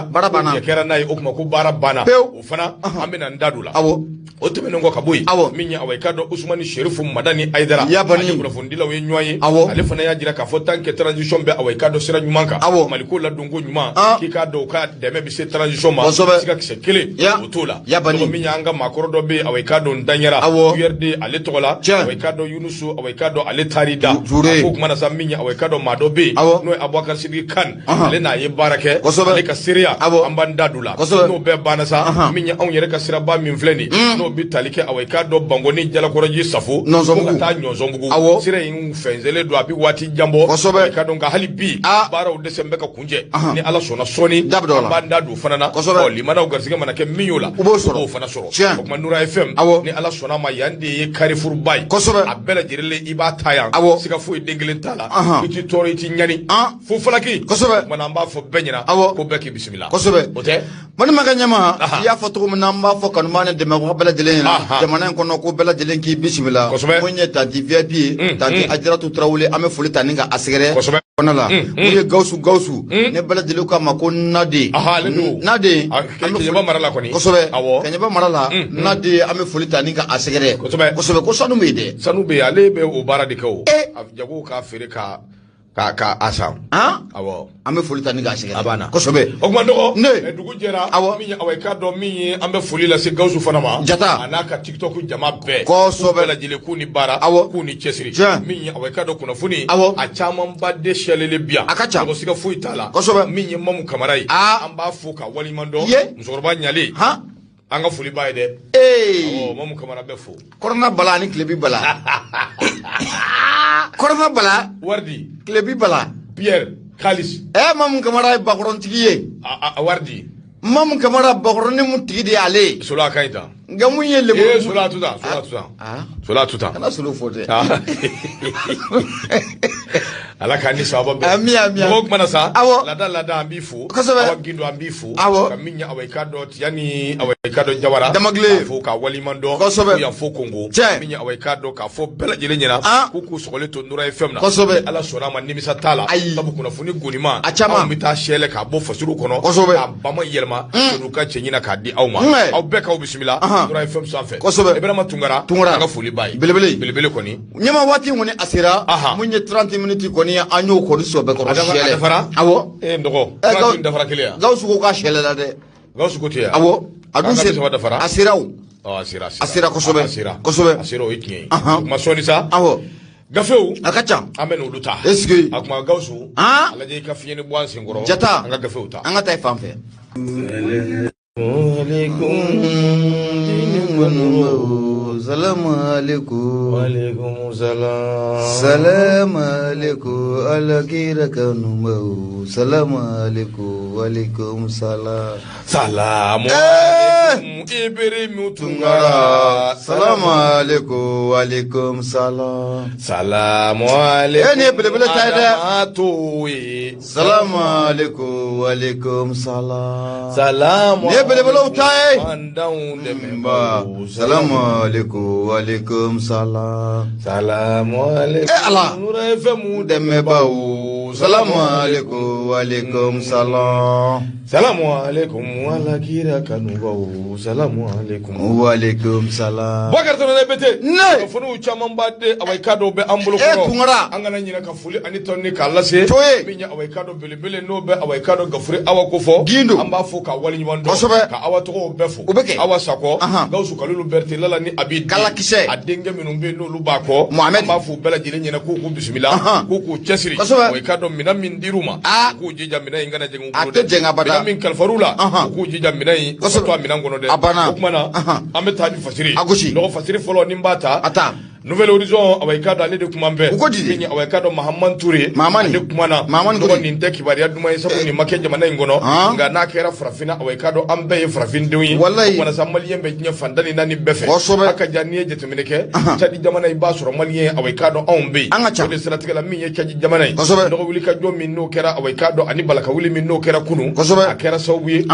Baara banna. Ko kɛra n'a ye, o tuma ko baara banna. Pewu. O fana, an bɛna n da don o la. O tɛmɛnen kɔ ka bɔ yen, min ye, awa, i k'a dɔn, Usumani Serifu Madani Ayidara, Yabani. ani kunnafonidilaw ye ɲɔgɔn ye. Ale fana y'a jira k'a fɔ tant que transition bɛ, awa, i k'a dɔn, sira ɲuman kan, Maliko ladonko ɲuman, k'i k'a dɔn u ka dɛmɛ bɛ se transition ma. Siga kisɛ kelen o t'o la. Yabani. Mɔgɔ min y'an ka maakɔrɔ dɔ bɛ yen, awa, i k'a dɔn, Danyara URD ale tɔgɔ la, awa, i k'a dɔn, Yunusu, awa, i k'a dɔn, ale taar'i da. Ture. A ko kumana sa, min ye, awa, i k'a dɔn, maa dɔ bɛ yen, n'o ye Abubakar Sidiki Kane, ale n'a ye baara kɛ, ale ka seereya, an b'an da don la. N'o bɛɛ banna sa, min ye anw yɛrɛ ka siraba min filɛ nin ye, n'o bɛ tali kɛ, awa, i k'a dɔn, Bankoni, Jalakɔrɔji, Safo, Ɲɔnsɔnbugu. fo ka taa Ɲɔnsɔnbugu, sira in fɛnsɛnlen don, a bɛ waati jan bɔ. I k'a dɔn, nka hali bi baaraw dɛsɛ bɛ ka kuncɛ. Ni Ala sɔnna, sɔɔni Da bɛ don a la. an b'an da don o fana na. Ɔ, limanaw garisɛgɛ mana kɛ min y'o la, U b'o sɔrɔ. U b'o fana sɔrɔ. O tuma Nura FM, ni Ala sɔnna a ma, yan de ye Carrefour ba ye. A bɛɛ lajɛlen i b'a ta yan. Siga foyi den kelen t'a la. I ti tɔɔrɔ, i ti ɲani fo falaki. O tuma na, an b'a fɔ bɛɛ ɲɛna ko bɛɛ k'i bisimila. O tɛ. Balimakɛ ɲɛma, i y'a fɔ cogo min na, an b'a fɔ kanubaa ni dɛmɛbaga bɛɛ lajɛlen ɲɛna jamana in kɔnɔ ko bɛɛ lajɛlen k'i bisimila. Mun ye tanti VIP ye, tanti Ajaratu Tarawele, an bɛ foli ta ni ka a sɛgɛrɛ kɔnɔ la. Mun ye Gawusu, Gawusu ne bɛɛ lajɛlen k'a ma ko Nade. Ale don. Nade. Ah, An bɛ Kɛɲɛba mara la kɔni. Kɛɲɛba mara la, Nade, an bɛ foli ta ni ka a sɛgɛrɛ. Kosɛbɛ, ko sanu bɛ yen dɛ. Sanu bɛ yen, ale bɛ o baara de kɛ o. A jago k'a feere ka a san. Awɔ. An bɛ foli ta ni k'a sɛgɛrɛ. A banna. O tuma dɔgɔ, Ne. Dugu jɛra. Min ye, awa, i k'a dɔn, min ye, an bɛ foli lase Gawusu fana ma. Jata. A n'a ka TikTok jama bɛɛ. K'u bɛɛ lajɛlen k'u ni baara. K'u ni cɛsiri. Min ye, awa, i k'a dɔn, kunnafoni. A camanba de sɛlelen bi yan. A ka ca. Mɔgɔ siga foyi t'a la. Min ye Mamu Kamara ye. An b'a fo ka waleɲuman dɔn. Musokɔrɔba ɲalen. An ka foli b'a ye dɛ. Awɔ, Mamu Kamara bɛ fo. Kɔrɔna bala ani tilebi bala. Kɔrɔna bala. Waridi. Tilebi bala. Pierre Kalis. Mamu Kamara ye bakɔrɔntigi ye. A waridi. Mamu Kamara bakɔrɔni mun tigi de y'ale ye. Solo a ka ɲi tan. Nka mun ye lemuru. Ee, Solo a to tan, Solo a to tan. Solo a to tan. Kana Solo fɔ dɛ. Ala k'an ni sababa bɛn. Ami, ami, ami. Mɔgɔw kumana sa. Lada lada, an b'i fo. Awa Gindo, an b'i fo. Ka min ye, awa, i k'a dɔn, Tiyani, awa, i k'a dɔn, Jawara. Damagile. K'a fo k'a waleɲuman dɔn. Ko yan fo Kongo. Min ye, awa, i k'a dɔn k'a fɔ bɛɛ lajɛlen ɲɛna. K'u k'u sɔgɔlen to Nura FM na. Ni Ala sɔnna a ma, nimisa t'a la. Ayi. Sabu kunnafoni gonima. A caman. Anw bɛ taa sɛlɛ k'a bɔ fasiriw kɔnɔ. K'a bama yɛlɛma. N'u ka cɛ ɲina k'a di aw ma. Aw bɛɛ k'aw bisimila. Nura FM sanfɛ. Ibrahima Tunkara. Tunkara. An ka foli b'a ye. Belebele. Belebele kɔni. Ɲɛma, waati kɔni a sera. Mun ye 30 minutes kɔni, an y'o kɔni sɔbɛ kɔrɔ sɛlɛ. A dafara? Awɔ. Ee, n dɔgɔ. 30 dafara kelen yan. Gawusu ko k'a sɛlɛ la dɛ. Gawusu ko ten yan. Awɔ. A dun An ka sera. bi saba dafara. A sera o. Ɔ, a sera, a sera. A sera kosɛbɛ. A sera. Kosɛbɛ. A sera, o ye tiɲɛ ye. O kuma sɔɔni sa. Gafew. A ka ca. An bɛ n'olu ta. Est-ce que. A kuma Gawusu. A lajɛ i ka fiɲɛ ni bɔ an senkɔrɔ. Jata. An ka gafew ta. An ka taa i fan fɛ. Salamu alaikum. Walaikum salam. Salamu alaikum. Ala kira kanubaw. Salamu alaikum. Walaikum salam. Salamu alaikum. Ibrahim Tunkara. Salamu alaikum. Walaikum salam. Salamu alaikum. Eh, nin ye belebele ta ye dɛ. Adama Toye. Salamu alaikum. Walaikum salam. Salamu Nin ye belebelew ta ye. Fantanw dɛmɛbaaw. Ba. Salamu alaikum. Walaikum salam. Salamu alaikum. Eh, Ala. Nura FM Dɛmɛbaaw. Salamu alaikum. Walaikum salam. Salamu alaikum ala kira kanubaw. Salamu alaikum. Walaikum salam. Bakari Tonɛ Bete. Ne. Kunnafoniw caman b'a de, awa, i k'a dɔn, bɛ an bolo Eh, kɔrɔ. Tunkara. An kana ɲinɛ ka foli ani tɔnni k'a lase. Toye. Min ye, awa, i k'a dɔn, belebele n'o bɛ, awa, i k'a dɔn, Gafure Awa ko fɔ. Gindo. An b'a fo k'a waleɲuman dɔn. Ka Awa tɔgɔw bɛɛ fo. O bɛ kɛ. Awa Sakɔ. Gawusu Kalilu Berete Lala ni Abi. Kalakisɛ. A denkɛ minnu bɛ yen n'olu b'a kɔ. Mohamed. An b'a fo bɛɛ lajɛlen ɲɛna k'u k'u bisimila. K'u k'u cɛsiri. Wa i k'a dɔn, minɛn min dir'u ma. U k'u jija minɛn in kana jɛngɛ u A bolo tɛ dɛ. jɛngɛ abada. Minɛn min kalifar'u la. U k'u jija minɛn in. U ka to a minɛn kɔnɔ dɛ. A banna. O tuma na, an bɛ taa ni fasiri ye. A gosi. Dɔgɔ fasiri fɔlɔ ni n b'a ta. A ta. Nouvel Horizon, awa, i k'a dɔn, ale de kuma bɛɛ. U ko di? Min ye, awa, i k'a dɔn, Mahamani Ture. Mahamani. Ale kumana. Mahamani ko Dɔgɔ di? nin tɛ kibaruya duman ye, sabu nin ma kɛ jamana in kɔnɔ. Nka n'a kɛra farafinna, awa, i k'a dɔn, an bɛɛ ye farafindenw ye. Walayi. O kumana sa, maliyɛn bɛ diɲɛ fan tan ni naani bɛɛ fɛ. A ka jan, n'i ye jateminɛ kɛ. Cadi jamana, i b'a sɔrɔ maliyɛn, awa, i k'a dɔn, anw bɛ yen. An ka ca. O de siratigɛ la, min ye Cadi jamana ye. Dɔgɔ wuli ka jɔ min n'o kɛra, awa, i k'a dɔn, ani balaka wuli min n'o kɛra kunun. A kɛra sababu ye.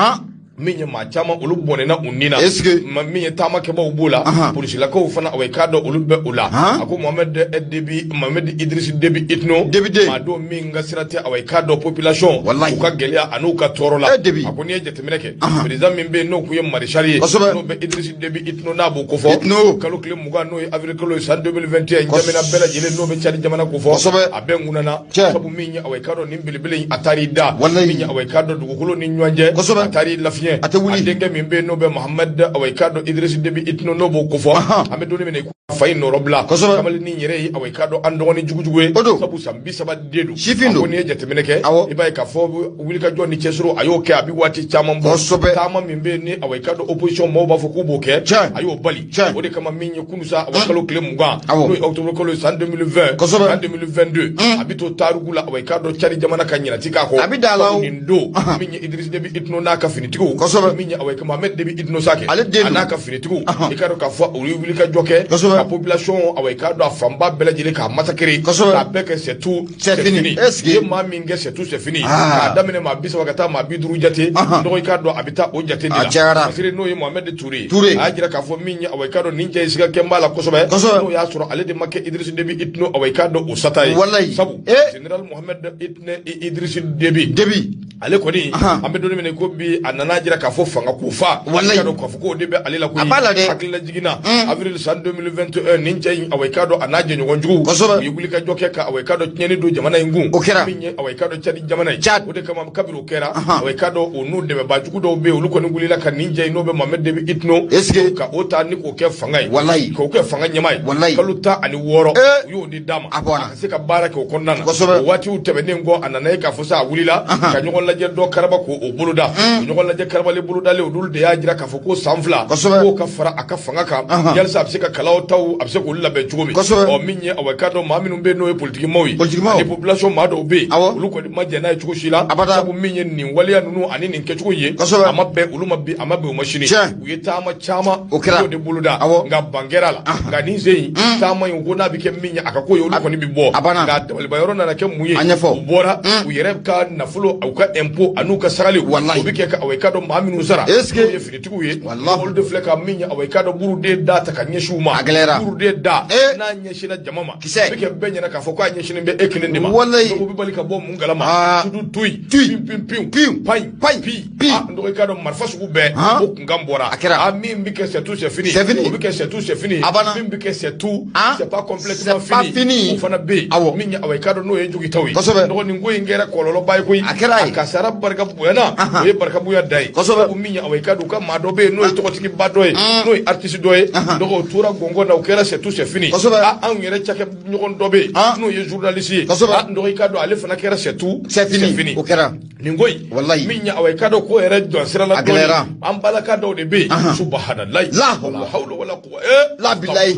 Min ye maa caman olu bɔnɛna u ni na, min ye taamakɛbaw b'o la, polisilakaw fana, awa i k'a dɔn olu bɛ o la. A ko Mohamed Déby, Mohamed Idriss Déby Itno, maa don min ka sira tɛ, awa i k'a dɔn population u ka gɛlɛya an'u ka tɔɔrɔ la. A ko n'i ye jateminɛ kɛ, président min bɛ yen n'o tun ye maréchal ye, n'o bɛ Idriss Déby Itno, n'a b'o kofɔ kalo tile 20, n'o ye avril kalo ye san 2021, N'Djamena bɛɛ lajɛlen n'o bɛ Tchad jamana kofɔ, a bɛɛ ŋunana. Sabu min ye, awa i k'a dɔn nin belebele in, a taar'i da min ye, awa i k'a dɔn dugukolo ni ɲɔgɔn cɛ, a taar'i lafiɲɛ. A denkɛ min bɛ yen n'o bɛ Mohamed, awa i k'a dɔn Idriss Déby Itno, n'o b'o kofɔ, an bɛ don min na fa in nɔrɔ bila kamalennin yɛrɛ ye, awa i k'a dɔn an dɔgɔnin jugujugu ye, sabu san 30 den don, sifin don. N'i ye jateminɛ kɛ, i b'a ye k'a fɔ wulikajɔ ni cɛsiri a y'o kɛ, a bɛ waati caman bɔ. Taama min bɛ yen ni, awa i k'a dɔn opposition maaw b'a fɔ k'u b'o kɛ, a y'o bali. O de kama min ye kunun sa, awa kalo tile 20, n'o ye octobre kalo ye san 2020, san 2022, a bɛ to tariku la, awa i k'a dɔn Tchad jamana ka ɲinati k'a kɔ. A bɛ da la nin don min ye Idriss Déby Itno n'a ka finitigiw, min ye, awa Mohamed Déby Itno sa kɛ, a n'a ka finitigiw, i k'a dɔn k'a fɔ olu ye wulikajɔ kɛ ka population, awa i k'a dɔn a fanba bɛɛ lajɛlen k'a massacrer, k'a bɛɛ kɛ c'est tout, c'est fini. I ye maa min kɛ c'est tout, c'est fini, k'a daminɛ maa 30 ka taa maa 50 jate, dɔgɔ i k'a dɔn a bɛ taa o jate de la. Parce que n'o ye Mohamed Touré, a y'a jira k'a fɔ min ye, awa i k'a dɔn nin cɛ ye siga kɛ n b'a la kosɛbɛ, n'o y'a sɔrɔ ale de ma kɛ Idriss Déby Itno, awa i k'a dɔn o sata ye. Sabu général Mohamed Idriss Déby, ale kɔni, an bɛ don min na ko bi, a nana jira k'a fɔ fanga ko fa, i k'a dɔn k'a fɔ k'o de bɛ ale la koyi. Hakililajigin na, avril san 2021, nin cɛ in, awa i k'a dɔn a n'a jɛɲɔgɔn jugu, u ye wulikajɔ kɛ ka, awa i k'a dɔn tiɲɛni don jamana in kun, min ye, awa i k'a dɔn Tchad jamana ye. O de kama kabini o kɛra, awa i k'a dɔn o n'u dɛmɛbaa jugu dɔw bɛ yen, olu kɔni wulila ka nin cɛ in, n'o bɛ Mohamed Déby Itno, ka o ta ni k'o kɛ fanga ye, k'o kɛ fanga ɲɛmaa ye. Kalo 16, u y'o di d'a ma a ka se ka baara kɛ o kɔnɔna na. O waatiw tɛmɛnen kɔ, a nana ye k'a fɔ sa a wulila ka ɲɔgɔn lajɛ dɔ karaba k'o boloda. O ɲɔgɔn lajɛ karabalen bolodalen, olu de y'a jira k'a fɔ ko san 2 k'o ka fara a ka fanga kan, yalisa a bɛ se ka kalaw taw, a bɛ se k'olu labɛn cogo min. Ɔ min ye, awa i k'a dɔn maa minnu bɛ yen n'o ye politiki maaw ye, ani population maa dɔw bɛ yen, olu kɔni ma jɛn n'a ye cogo si la. Sabu min ye nin waleya ninnu ani nin kɛcogo ye, a ma bɛn olu ma bi, a ma bɛn u ma sini. U ye taama caman, o de boloda, nka ban kɛra la. Nka nin sen in, taama in ko n'a bɛ kɛ min ye, a ka ko ye, olu kɔni bɛ bɔ. Nka dabaliba yɔrɔ nana kɛ mun ye? U bɔra u yɛrɛ ka nafolo, u ka impôt an'u ka sarali, o bɛ kɛ ka, awa i k'a dɔn maa minnu sara, n'o ye finitigiw ye, olu de filɛ ka min ye, awa i k'a dɔn buruden da ta ka ɲɛsin u ma. Buruden da n'a ɲɛsinna jama ma, a bɛ kɛ bɛɛ ɲɛna k'a fɔ k'a ɲɛsinnen bɛ e kelen de ma. O bɛ bali ka bɔ mun kalama? Tudu tuyi, pin pin pin, payi payi, pi pi, n dɔgɔ i k'a dɔn marifa sugu bɛɛ, o kunkan bɔra. A min bɛ kɛ c'est tout, c'est fini, o bɛ kɛ c'est tout, c'est fini. Min bɛ kɛ c'est tout, c'est pas complètement fini, o fana bɛ yen. Min ye, awa i k'a dɔn n'o ye jogitaw ye. Dɔgɔ nin ko in kɛra kɔlɔlɔba ye koyi. A kasara barika bonyana, o ye barika bonya da ye. Sabu min ye, awa i k'a dɔn u ka maa dɔ bɛ yen n'o ye tɔgɔtigiba dɔ ye, n'o ye artiste dɔ ye, dɔgɔ o tora gɔngɔn na, o kɛra c'est tout, c'est fini. Anw yɛrɛ cakɛ ɲɔgɔn dɔ bɛ yen n'o ye journaliste ye, dɔgɔ i k'a dɔn ale fana kɛra c'est tout, c'est fini. O kɛra nin ko in. Min ye, awa i k'a dɔn ko yɛrɛ jɔn sira la dɔɔni, an balaka dɔw de bɛ yen, subahanallahi, la hawla wala quwwa la billahi.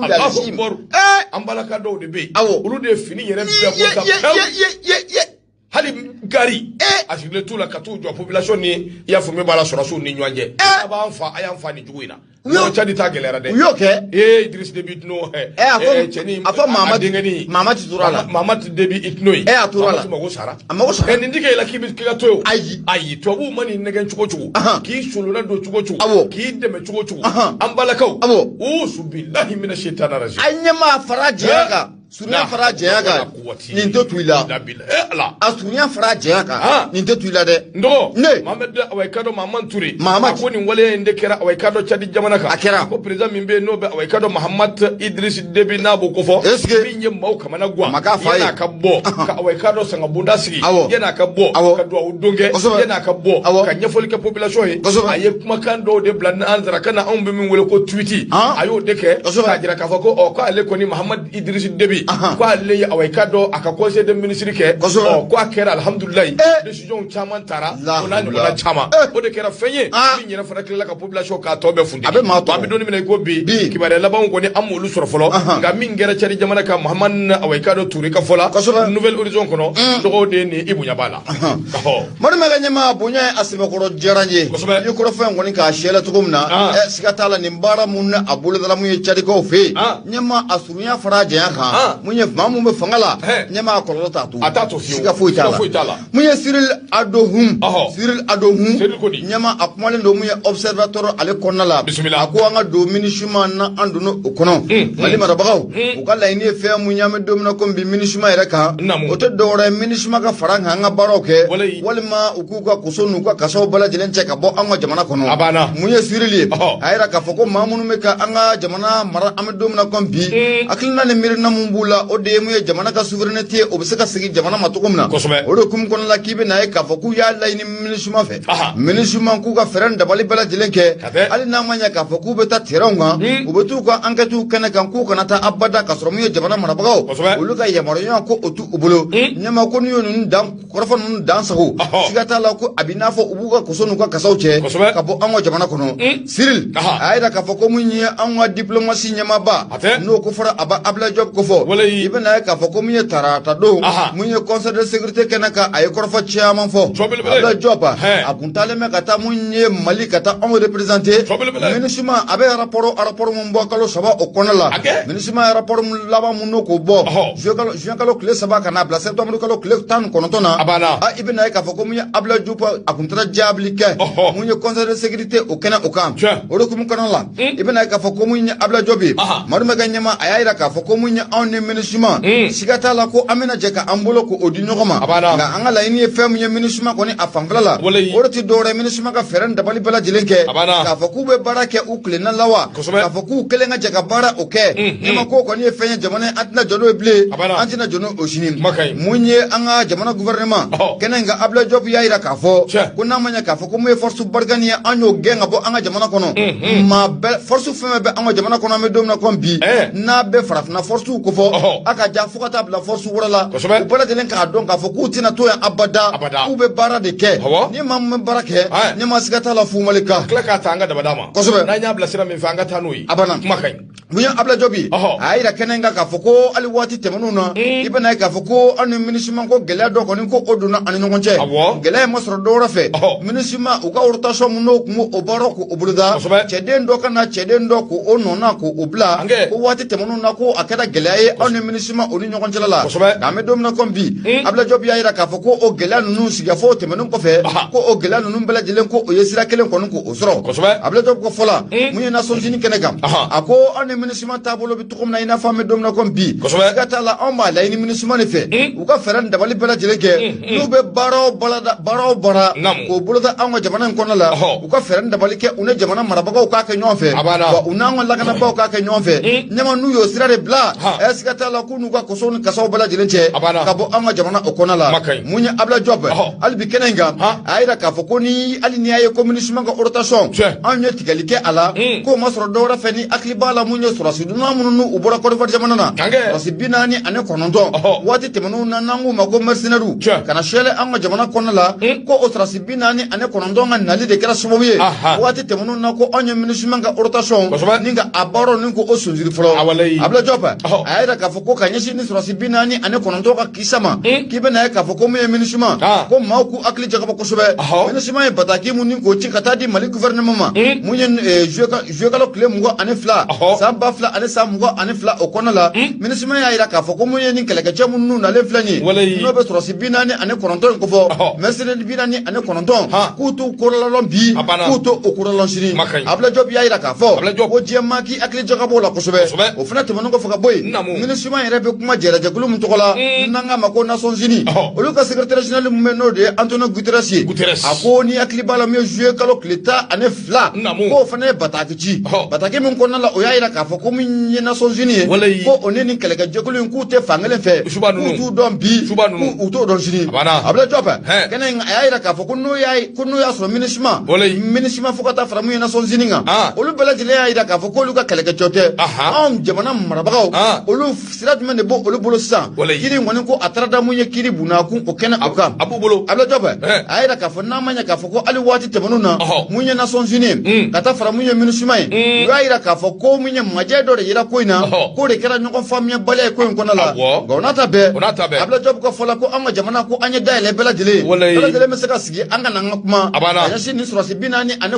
Allahu akbar. An balaka dɔw de bɛ yen, olu de ye fini yɛrɛ bɛɛ ko ta pewu, hali gari a sigilen t'u la ka t'u jɔ population ni, i y'a fɔ min b'a la, sɔrɔsiw ni ɲɔgɔn cɛ. A b'an fa, a y'an fa nin jugu in na. Tchad ta gɛlɛyara dɛ. U y'o kɛ. Ee, Idriss Déby Itno. A fɔ, a fɔ Mahamad denkɛnin. Mahamad tora la. Mahamad Déby Itno ye. A tora la. Mahamad mago sara. A mago sara. Nin tɛ kɛ e la k'i bɛ k'i ka to yen o. Ayi. Ayi, tubabuw ma n'i nɛgɛn cogo cogo, k'i solonna don cogo cogo, k'i dɛmɛ cogo cogo, an balakaw. Usubilahi mina shaitani rajim. A ɲɛmaa fara jɛya kan. Surunya fara jɛya kan, nin tɛ tu i la. A surunya fara jɛya kan, nin tɛ tu i la dɛ. N dɔgɔ ne Mohamed, awa i k'a dɔn Mahamad Touré, Mahamad a ko nin waleya in de kɛra, awa i k'a dɔn Tchad jamana kan. A kɛra. Ko président min bɛ yen n'o bɛ, awa i k'a dɔn Mahamad Idriss Déby, n'a b'o kofɔ, est ce que min ye maaw kamana gan, a ma k'a fa ye, yan'a ka bɔ ka, awa i k'a dɔn sangabonda sigi, yan'a ka bɔ ka duwawu don kɛ, yan'a ka bɔ ka ɲɛfɔli kɛ population ye, a ye kumakan dɔw de bila nanzarakan na, anw bɛ min wele ko tweet. A y'o de kɛ k'a jira k'a fɔ ko ɔ k'ale kɔni Mahamad Idriss Déby, k'ale ye, awa i k'a dɔn a ka conseil des ministres kɛ, ɔ ko a kɛra alihamudulilayi, décision caman taara, o n'a ɲɔgɔnna caman. O de kɛra fɛn ye min yɛrɛ fana tilala ka population k'a tɔ bɛɛ funteni. A bɛ maa tɔɔrɔ. An bɛ don min na i ko bi, kibaruya labanw kɔni an m'olu sɔrɔ fɔlɔ, nka min kɛra Tchad jamana kan, Mahamad, awa i k'a dɔn Touré ka fɔ la, Nouvel Horizon kɔnɔ, dɔgɔw de ye nin, i bonya b'a la. Madu ka ɲɛmaa bonya ye a sɛbɛkɔrɔ diyara n ye. I ye kɔrɔfɔ in kɔni k'a siyɛlɛ cogo min na, siga t'a la nin baara mun a bolodala mun ye Tchadikaw fɛ yen, ɲɛmaa a surunya fara janya kan. Mun ye maa mun bɛ fanga la, ɲɛmaa kɔlɔlɔ t'a to, A t'a to fiyewu. Siga foyi t'a la. Mun ye Cyril Adohum, Cyril Adohum ɲɛma, a kumalen don mun ye Observateur ale kɔnɔna la. Bisimila. A ko an ka don MINUSMA na, an donna o kɔnɔ. Mali marabagaw u ka laɲini ye fɛn mun ye an bɛ don min na komi bi MINUSMA yɛrɛ kan, o tɛ dɔwɛrɛ ye MINUSMA ka fara an kan, an ka baaraw kɛ, walima u k'u ka koso n'u ka kasaw bɛɛ lajɛlen cɛ ka bɔ an ka jamana kɔnɔ. Mun ye Cyril ye, a yira k'a fɔ ko maa minnu bɛ ka an ka jamana mara an bɛ don min na komi bi, hakilina ni miirina mun b'u la, o de ye mun ye jamana ka souveraineté ye, o bɛ se ka segin jamana ma cogo min na. O de hukumu kɔnɔna la k'i bɛ na ye k'a fɔ k'u y'a laɲini MINUSMA fɛ, MINUSMA k'u ka fɛɛrɛ ni dabali bɛɛ lajɛlen kɛ, hali n'a ma ɲɛ k'a fɔ k'u bɛ taa terrain kan, u bɛ t'u ka enquête kɛnɛ kan, k'u kana taa abada k'a sɔrɔ mun ye jamana marabagaw olu ka yamaruya ko o t'u bolo. Ɲɛma ko n'u ye ninnu dan kɔrɔfɔ ninnu dan sago, siga t'a la ko a b'i n'a fɔ u b'u ka koso n'u ka kasaw cɛ ka bɔ an ka jamana kɔnɔ. Cyril a y'a jira k'a fɔ ko mun ye an ka diplomatie ɲɛmaaba, n'o ko fɔra a ba Abdoulaye Diop ko fɔ, i bɛna ye k'a fɔ ko mun ye tarata don, mun ye conseil de sécurité kɛnɛ kan, a ye kɔrɔfɔ caman fɔ. Abdoulaye Diop a kun taalen bɛ ka taa mun ye Mali ka taa anw représenter MINUSMA. A bɛ rapport mun bɔ kalo 3 o kɔnɔ la, MINUSMA ye rapport mun laban mun n'o k'o bɔ juin kalo tile 3 ka n'a bila septembre kalo tile 19 na, i bɛna ye k'a fɔ ko mun ye Abdoulaye Diop a kun taara jaabili kɛ mun ye conseil de sécurité o kɛnɛ o kan. O de hukumu kɔnɔ la, i bɛna ye k'a fɔ ko mun ye Abdoulaye Diop ye, Madu bɛ ka ɲɛma, a y'a jira k'a fɔ ko mun ye anw ni MINUSMA, siga t'a la ko an bɛna jɛ ka an bolo k'o di ɲɔgɔn ma. Nka an ka laɲini ye fɛn min ye MINUSMA kɔni a fanfɛla la, o de tɛ dɔwɛrɛ ye MINUSMA ka fɛɛrɛ ni dabali bɛɛ lajɛlen kɛ k'a fɔ k'u bɛ baara kɛ u tilenna la wa, k'a fɔ k'u kelen ka jɛ ka baara o kɛ. Ɲɛma ko kɔni ye fɛn ye jamana an tɛna jɔ n'o ye bilen, an tɛna jɔ n'o sini. Mun ye an ka jamana gouvernement kɛnɛ in kan, Abdoulaye Diop y'a jira k'a fɔ ko n'a ma ɲɛ k'a fɔ ko mun ye force Barkhane ye, an y'o gɛn ka bɔ an ka jamana kɔnɔ. Maa bɛɛ force fɛn fɛn bɛ an ka jamana kɔnɔ an bɛ don min na komi bi, n'a bɛ farafinna force ko fɔ, a ka ja fo ka taa bila force wɛrɛ la, u bɛɛ lajɛlen k'a dɔn k'a fɔ k'u tɛna to yan abada, k'u bɛ baara de kɛ. Ni maa min bɛ baara kɛ, ɲɛmaa siga t'a la Fumali kan tila k'a ta an ka dabada ma. N'an y'a bila sira min fɛ, an ka taa n'o ye. A banna. Kuma ka ɲi. Mun ye Abdoulaye Diop ye, a y'a jira kɛnɛ in kan k'a fɔ ko hali waati tɛmɛnenw na, i bɛna ye k'a fɔ ko an ni MINUSMA ko gɛlɛya dɔ kɔni ko o donna an ni ɲɔgɔn cɛ. Gɛlɛya in ma sɔrɔ dɔwɛrɛ fɛ, MINUSMA u ka rotation mun n'o kun b'o baaraw k'o boloda, cɛden dɔ ka na cɛden dɔ k'o nɔ na k'o bila, ko waati tɛmɛnenw na ko a kɛra gɛlɛya ye anw ni MINUSMA o ni ɲɔgɔn cɛla la. Nka an bɛ don min na komi bi, Abdoulaye Diop y'a jira k'a fɔ ko o gɛlɛya ninnu sigikafɔ tɛmɛnen kɔfɛ, ko o gɛlɛya ninnu bɛɛ lajɛlen ko o ye sira kelen kɔni k'o sɔrɔ. Abdoulaye Diop ko fɔ la mun ye Nations Unies kɛnɛ kan, a ko an ni MINUSMA taabolo bɛ cogo min na, i n'a fɔ an bɛ don min na komi bi, siga t'a la anw b'a laɲini MINUSMA de fɛ, u ka fɛɛrɛ ni dabali bɛɛ lajɛlen kɛ, n'u bɛ baara o baara k'o boloda anw ka jamana in kɔnɔ la, u ka fɛɛrɛ ni dabali kɛ, u ni jamana marabagaw k'a kɛ ɲɔgɔn fɛ, wa u n'an ka lakanabaaw k'a kɛ ɲɔgɔn fɛ. Ɲɛma n'u y'o sira de bila, siga t'a la k'u n'u ka kosow ni kasaw bɛɛ lajɛlen cɛ ka bɔ anw ka jamana o kɔnɔ la. Mun ye Abdoulaye Diop hali bi kɛnɛ in kan, a y'a jira k'a fɔ ko ni hali n'i y'a ye ko MINUSMA ka rotation anw ye tigɛli kɛ a la, k'o ma sɔrɔ dɔwɛrɛ fɛ, ni hakili b'a la mun ye sɔrɔdasi dunan minnu n'u bɔra Côte d'Ivoire jamana na, sɔrɔdasi 49 waati tɛmɛnenw na, n'an k'u ma ko mercenaires, ka na sɛlɛ an ka jamana kɔnɔ la, ko o sɔrɔdasi 49 ka nali de kɛra sababu ye waati tɛmɛnenw na ko anw ye MINUSMA ka rotation ni ka a baaraw ni ko o sonsiri fɔlɔ. Abdoulaye Diop a y'a jira k'a fɔ ko ka ɲɛsin ni sɔrɔdasi 49 ka kisa ma, k'i bɛna ye k'a fɔ ko mun ye MINUSMA, ko maaw k'u hakili jagabɔ kosɛbɛ. MINUSMA ye bataki mun ni k'o ci ka taa di Mali gouvernement ma, mun ye juillet kalo tile 22 san 2022 o kɔnɔ la, MINUSMA y'a jira k'a fɔ ko mun ye nin kɛlɛkɛcɛ minnu nalen filɛ nin ye, n'o bɛ sɔrɔdasi 49 in kofɔ, mercenaires 49, k'u t'u kɔrɔlalɔn bi, k'u t'o kɔrɔlalɔn sini. Abdoulaye Diop y'a jira k'a fɔ ko diɲɛ maa k'i hakili jagabɔ o la kosɛbɛ. O fana tɛmɛnen kɔfɛ ka bɔ yen, MINUSMA yɛrɛ bɛ kuma jɛrɛjɛkulu min tɔgɔ la, n'an k'a ma ko Nations Unies, olu ka secrétaire général min bɛ, n'o de ye Antonio Guterres ye, a ko ni hakili b'a la min ye juillet kalo tile 12, k'o fana ye bataki ci, bataki min kɔnɔna la o y'a jira k'a fɔ ko min ye Nations Unies ye, ko o ni nin kɛlɛkɛjɛkulu in k'u tɛ fankelen fɛ, k'u t'u dɔn bi, k'u t'o dɔn sini. Abdoulaye Diop kɛnɛ in a y'a jira k'a fɔ ko n'o y'a sɔrɔ MINUSMA fo ka taa fara mun ye Nations Unies kan, olu bɛɛ lajɛlen y'a jira k'a fɔ k'olu ka kɛlɛkɛcɛw tɛ. Anw jamana marabagaw, olu sira jumɛn de b'o olu bolo sisan? Kiri kɔni ko a taara da mun ye kiri bunakun o kɛnɛ o kan. A b'u bolo. Abdoulaye Diop a y'a jira k'a fɔ n'a ma ɲɛ k'a fɔ ko hali waati tɛmɛnenw na, mun ye Nations Unies ka taa fara mun ye MINUSMA ye, u y'a jira k'a fɔ ko mun ye majɛ dɔ de yera ko in na, k'o de kɛra ɲɔgɔn faamuyabaliya ye ko in kɔnɔ la. Nka o n'a ta bɛɛ, Abdoulaye Diop ka fɔ la ko an ka jamana ko an ye dayɛlɛ bɛɛ lajɛlen, bɛɛ lajɛlen bɛ se ka sigi an ka na an ka kuma ka ɲɛsin nin sɔrɔdasi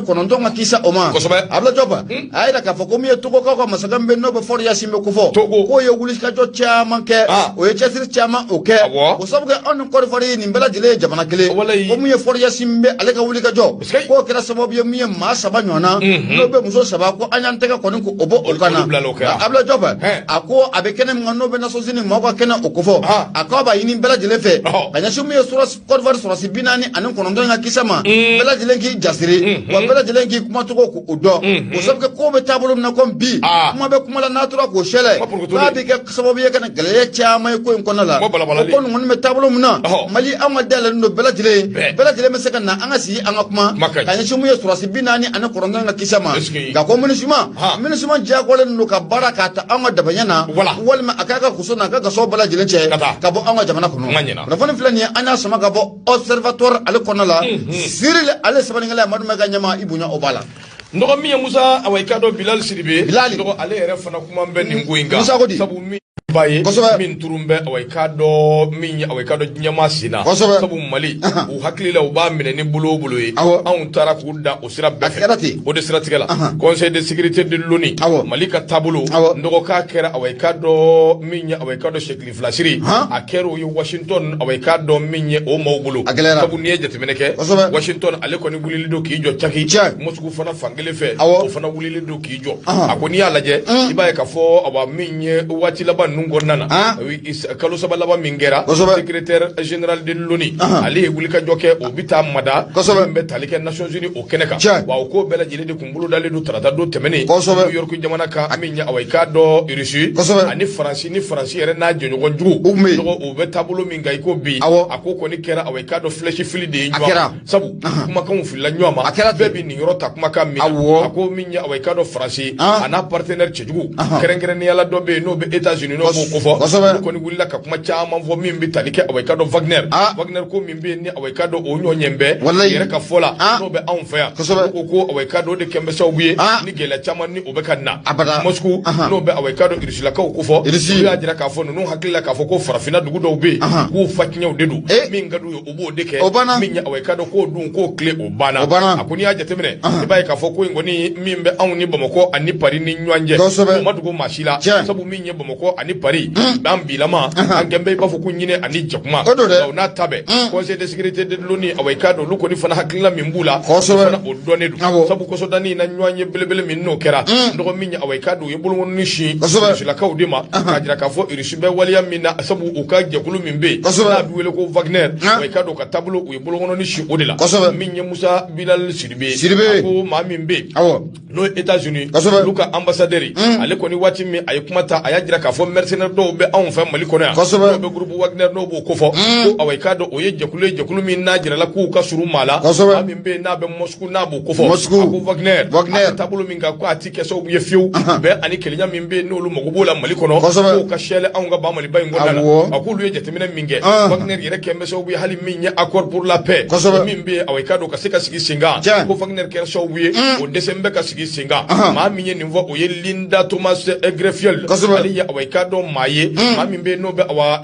49 ka kisa o ma. Abdoulaye Diop a y'a jira k'a fɔ ko min ye Togokaw ka masakɛ min bɛ n'o bɛ Faure Gnassingbé kofɔ, k'o ye wulikajɔ caman kɛ, o ye cɛsiri caman o kɛ, o sababu kɛ anw ni Côte d'Ivoire ye nin bɛɛ lajɛlen ye jamana kelen, ko min ye Faure Gnassingbé ale ka wulikajɔ k'o kɛra sababu ye min ye maa 3 ɲɔgɔnna n'o bɛ muso 3 ko an y'an tɛgɛ kɔni k'o bɔ o kan na. Abdoulaye Diop a ko a bɛ kɛnɛ min kan n'o bɛ Nations Unies maaw ka kɛnɛ o kofɔ, a k'a b'a ɲini bɛɛ lajɛlen fɛ ka ɲɛsin min ye Côte d'Ivoire sɔrɔdasi 49 in ka kisa ma, bɛɛ lajɛlen k'i jasiri, wa bɛɛ lajɛlen k'i kumacogo k'o dɔn, o sababu kɛ ko bɛ taabolo min na komi bi, kuma bɛ kuma la n'a tora k'o sɛlɛ k'a bɛ kɛ sababu ye ka na gɛlɛya caman ye ko in kɔnɔna la. Ko nin kɔni bɛ taabolo min na, Mali anw ka dayɛlɛlen don bɛɛ lajɛlen, bɛɛ lajɛlen bɛ se ka na an ka sigi an ka kuma ka ɲɛsin min ye sɔrɔdasi 49 in ka kisa ma. Nka ko MINUSMA diyagoyalen don ka baara k'a ta anw ka dabaɲɛ na, walima a k'a ka kuso n'a ka gaso bɛɛ lajɛlen cɛ ka bɔ anw ka jamana kɔnɔ. Kunnafoni filɛ nin ye, an y'a sama ka bɔ Observatoire ale kɔnɔna la. Cyril ale sɛbɛnnikɛla Amadu Maiga ɲɛma i bonya o b'a la. Nɔgɔ min ye Musa awa i k'a dɔn Bilal Sidibe, nɔgɔ ale yɛrɛ fana kuma bɛ nin ko in kan. Musa ko di? Sabu min ba ye min turun bɛ awa i k'a dɔn min ye awa i k'a dɔn diɲɛmaa sen na. Sabu Mali u hakili la u b'a minɛ ni bolo o bolo ye, anw taara k'u da o sira bɛɛ fɛ. O de siratigɛ la, Conseil de sécurité de l'ONU, Mali ka taabolo nɔgɔ k'a kɛra awa i k'a dɔn min ye awa i k'a dɔn sɛkili filasiri, a kɛra o ye Washington awa i k'a dɔn min ye o maaw bolo. Sabu n'i ye jateminɛ kɛ, Washington ale kɔni wulilen don k'i jɔ caki, Moscou fana fankelen fɛ o fana wulilen don k'i jɔ. A ko n'i y'a lajɛ, i b'a ye k'a fɔ awa min ye waati laban ninnu kɔnɔna na, kalo 3 laban min kɛra, secrétaire général de l'ONU ale ye wulikajɔ kɛ, o bɛ taa mada min bɛ tali kɛ Nations Unies o kɛnɛ kan. Wa o ko bɛɛ lajɛlen de kun bolo dalen don tarata don tɛmɛnen New York jamana kan, min ye awa i k'a dɔn Russie ani Faransi ni Faransi yɛrɛ n'a jɛɲɔgɔn jugu u bɛ taabolo min kan i ko bi, a ko kɔni kɛra awa i k'a dɔn flèche fili de ye ɲɔgɔn ma. Sabu kumakanw filila ɲɔgɔn ma, bɛɛ bɛ nin yɔrɔ ta kumakan min na. A ko min ye awa i k'a dɔn Faransi a n'a partenaire cɛjugu kɛrɛnkɛrɛnnenya la dɔ bɛ yen n'o bɛ États-Unis n'o b'o kofɔ, olu kɔni wulila ka kuma caman fɔ min bɛ tali kɛ awa i k'a dɔn Wagner, Wagner ko min bɛ yen ni awa i k'a dɔn o ɲɔ ɲɛ bɛɛ yɛrɛ ka fɔ la n'o bɛ anw fɛ yan, o ko awa i k'a dɔn o de kɛn bɛ sababu ye ni gɛlɛya caman ni o bɛ ka na Moscou n'o bɛ awa i k'a dɔn Rusilakaw kofɔ. Olu y'a jira k'a fɔ ninnu hakili la k'a fɔ ko farafinna dugu dɔw bɛ yen k'u fa tiɲɛw de don, min ka d'u ye u b'o de kɛ, min ye awa i k'a dɔn k'o dun k'o tile o banna. A ko n'i y'a jateminɛ, i b'a ye k'a fɔ ko in kɔni min bɛ anw ni Bamakɔ ani Paris ni ɲɔgɔn cɛ, o ma dogo maa si la. Sabu min ye Bamakɔ ani Paris an bilama an kɛn bɛ i b'a fɔ ko ɲinɛ ani jakuma. O n'a ta bɛɛ, Conseil de sécurité de l'ONU awa i k'a dɔn olu kɔni fana hakilina min b'u la, o fana o dɔnnen don. Sabu kɔsɔdanni na ɲɔgɔn ye belebele min n'o kɛra, dɔgɔ min ye awa i k'a dɔn u ye bolokɔni sin Rusilakaw de ma k'a jira k'a fɔ Rusi bɛ waleya min na, sabu u ka jɛkulu min bɛ yen n'a bɛ wele ko Wagner, awa i k'a dɔn ka taabolo u ye bolokɔni sin o de la. Min ye Musa Bilal Sidibe, a ko maa min bɛ yen n'o ye États-Unis olu ka ambassadeur, ale kɔni waati min a ye kuma ta, a y'a jira k'a fɔ mercenaires dɔw bɛ anw fɛ Mali kɔnɔ yan, n'o bɛ groupe Wagner n'o b'o kofɔ, ko awa i k'a dɔn o ye jɛkulu ye, jɛkulu min n'a jirala k'u ka surun maa la, maa min bɛ yen n'a bɛ Moscou n'a b'o kofɔ. A ko Wagner a bɛ taabolo min kan ko a ti kɛ sababu ye fiyewu bɛn ani kelenya min bɛ yen n'olu mago b'o la Mali kɔnɔ, k'o ka sɛlɛ anw ka ba Maliba in kɔnɔna la. A k'olu ye jateminɛ min kɛ, Wagner yɛrɛ kɛn bɛ sababu ye hali min ye accord pour la paix min bɛ yen awa i k'a dɔn ka se ka sigi sen kan, ko Wagner kɛra sababu ye o dɛsɛ bɛ ka sigi sen kan. Maa min ye nin fɔ o ye Linda Thomas Greenfield, ale ye awa i k'a dɔn maa ye, maa min bɛ yen n'o bɛ awa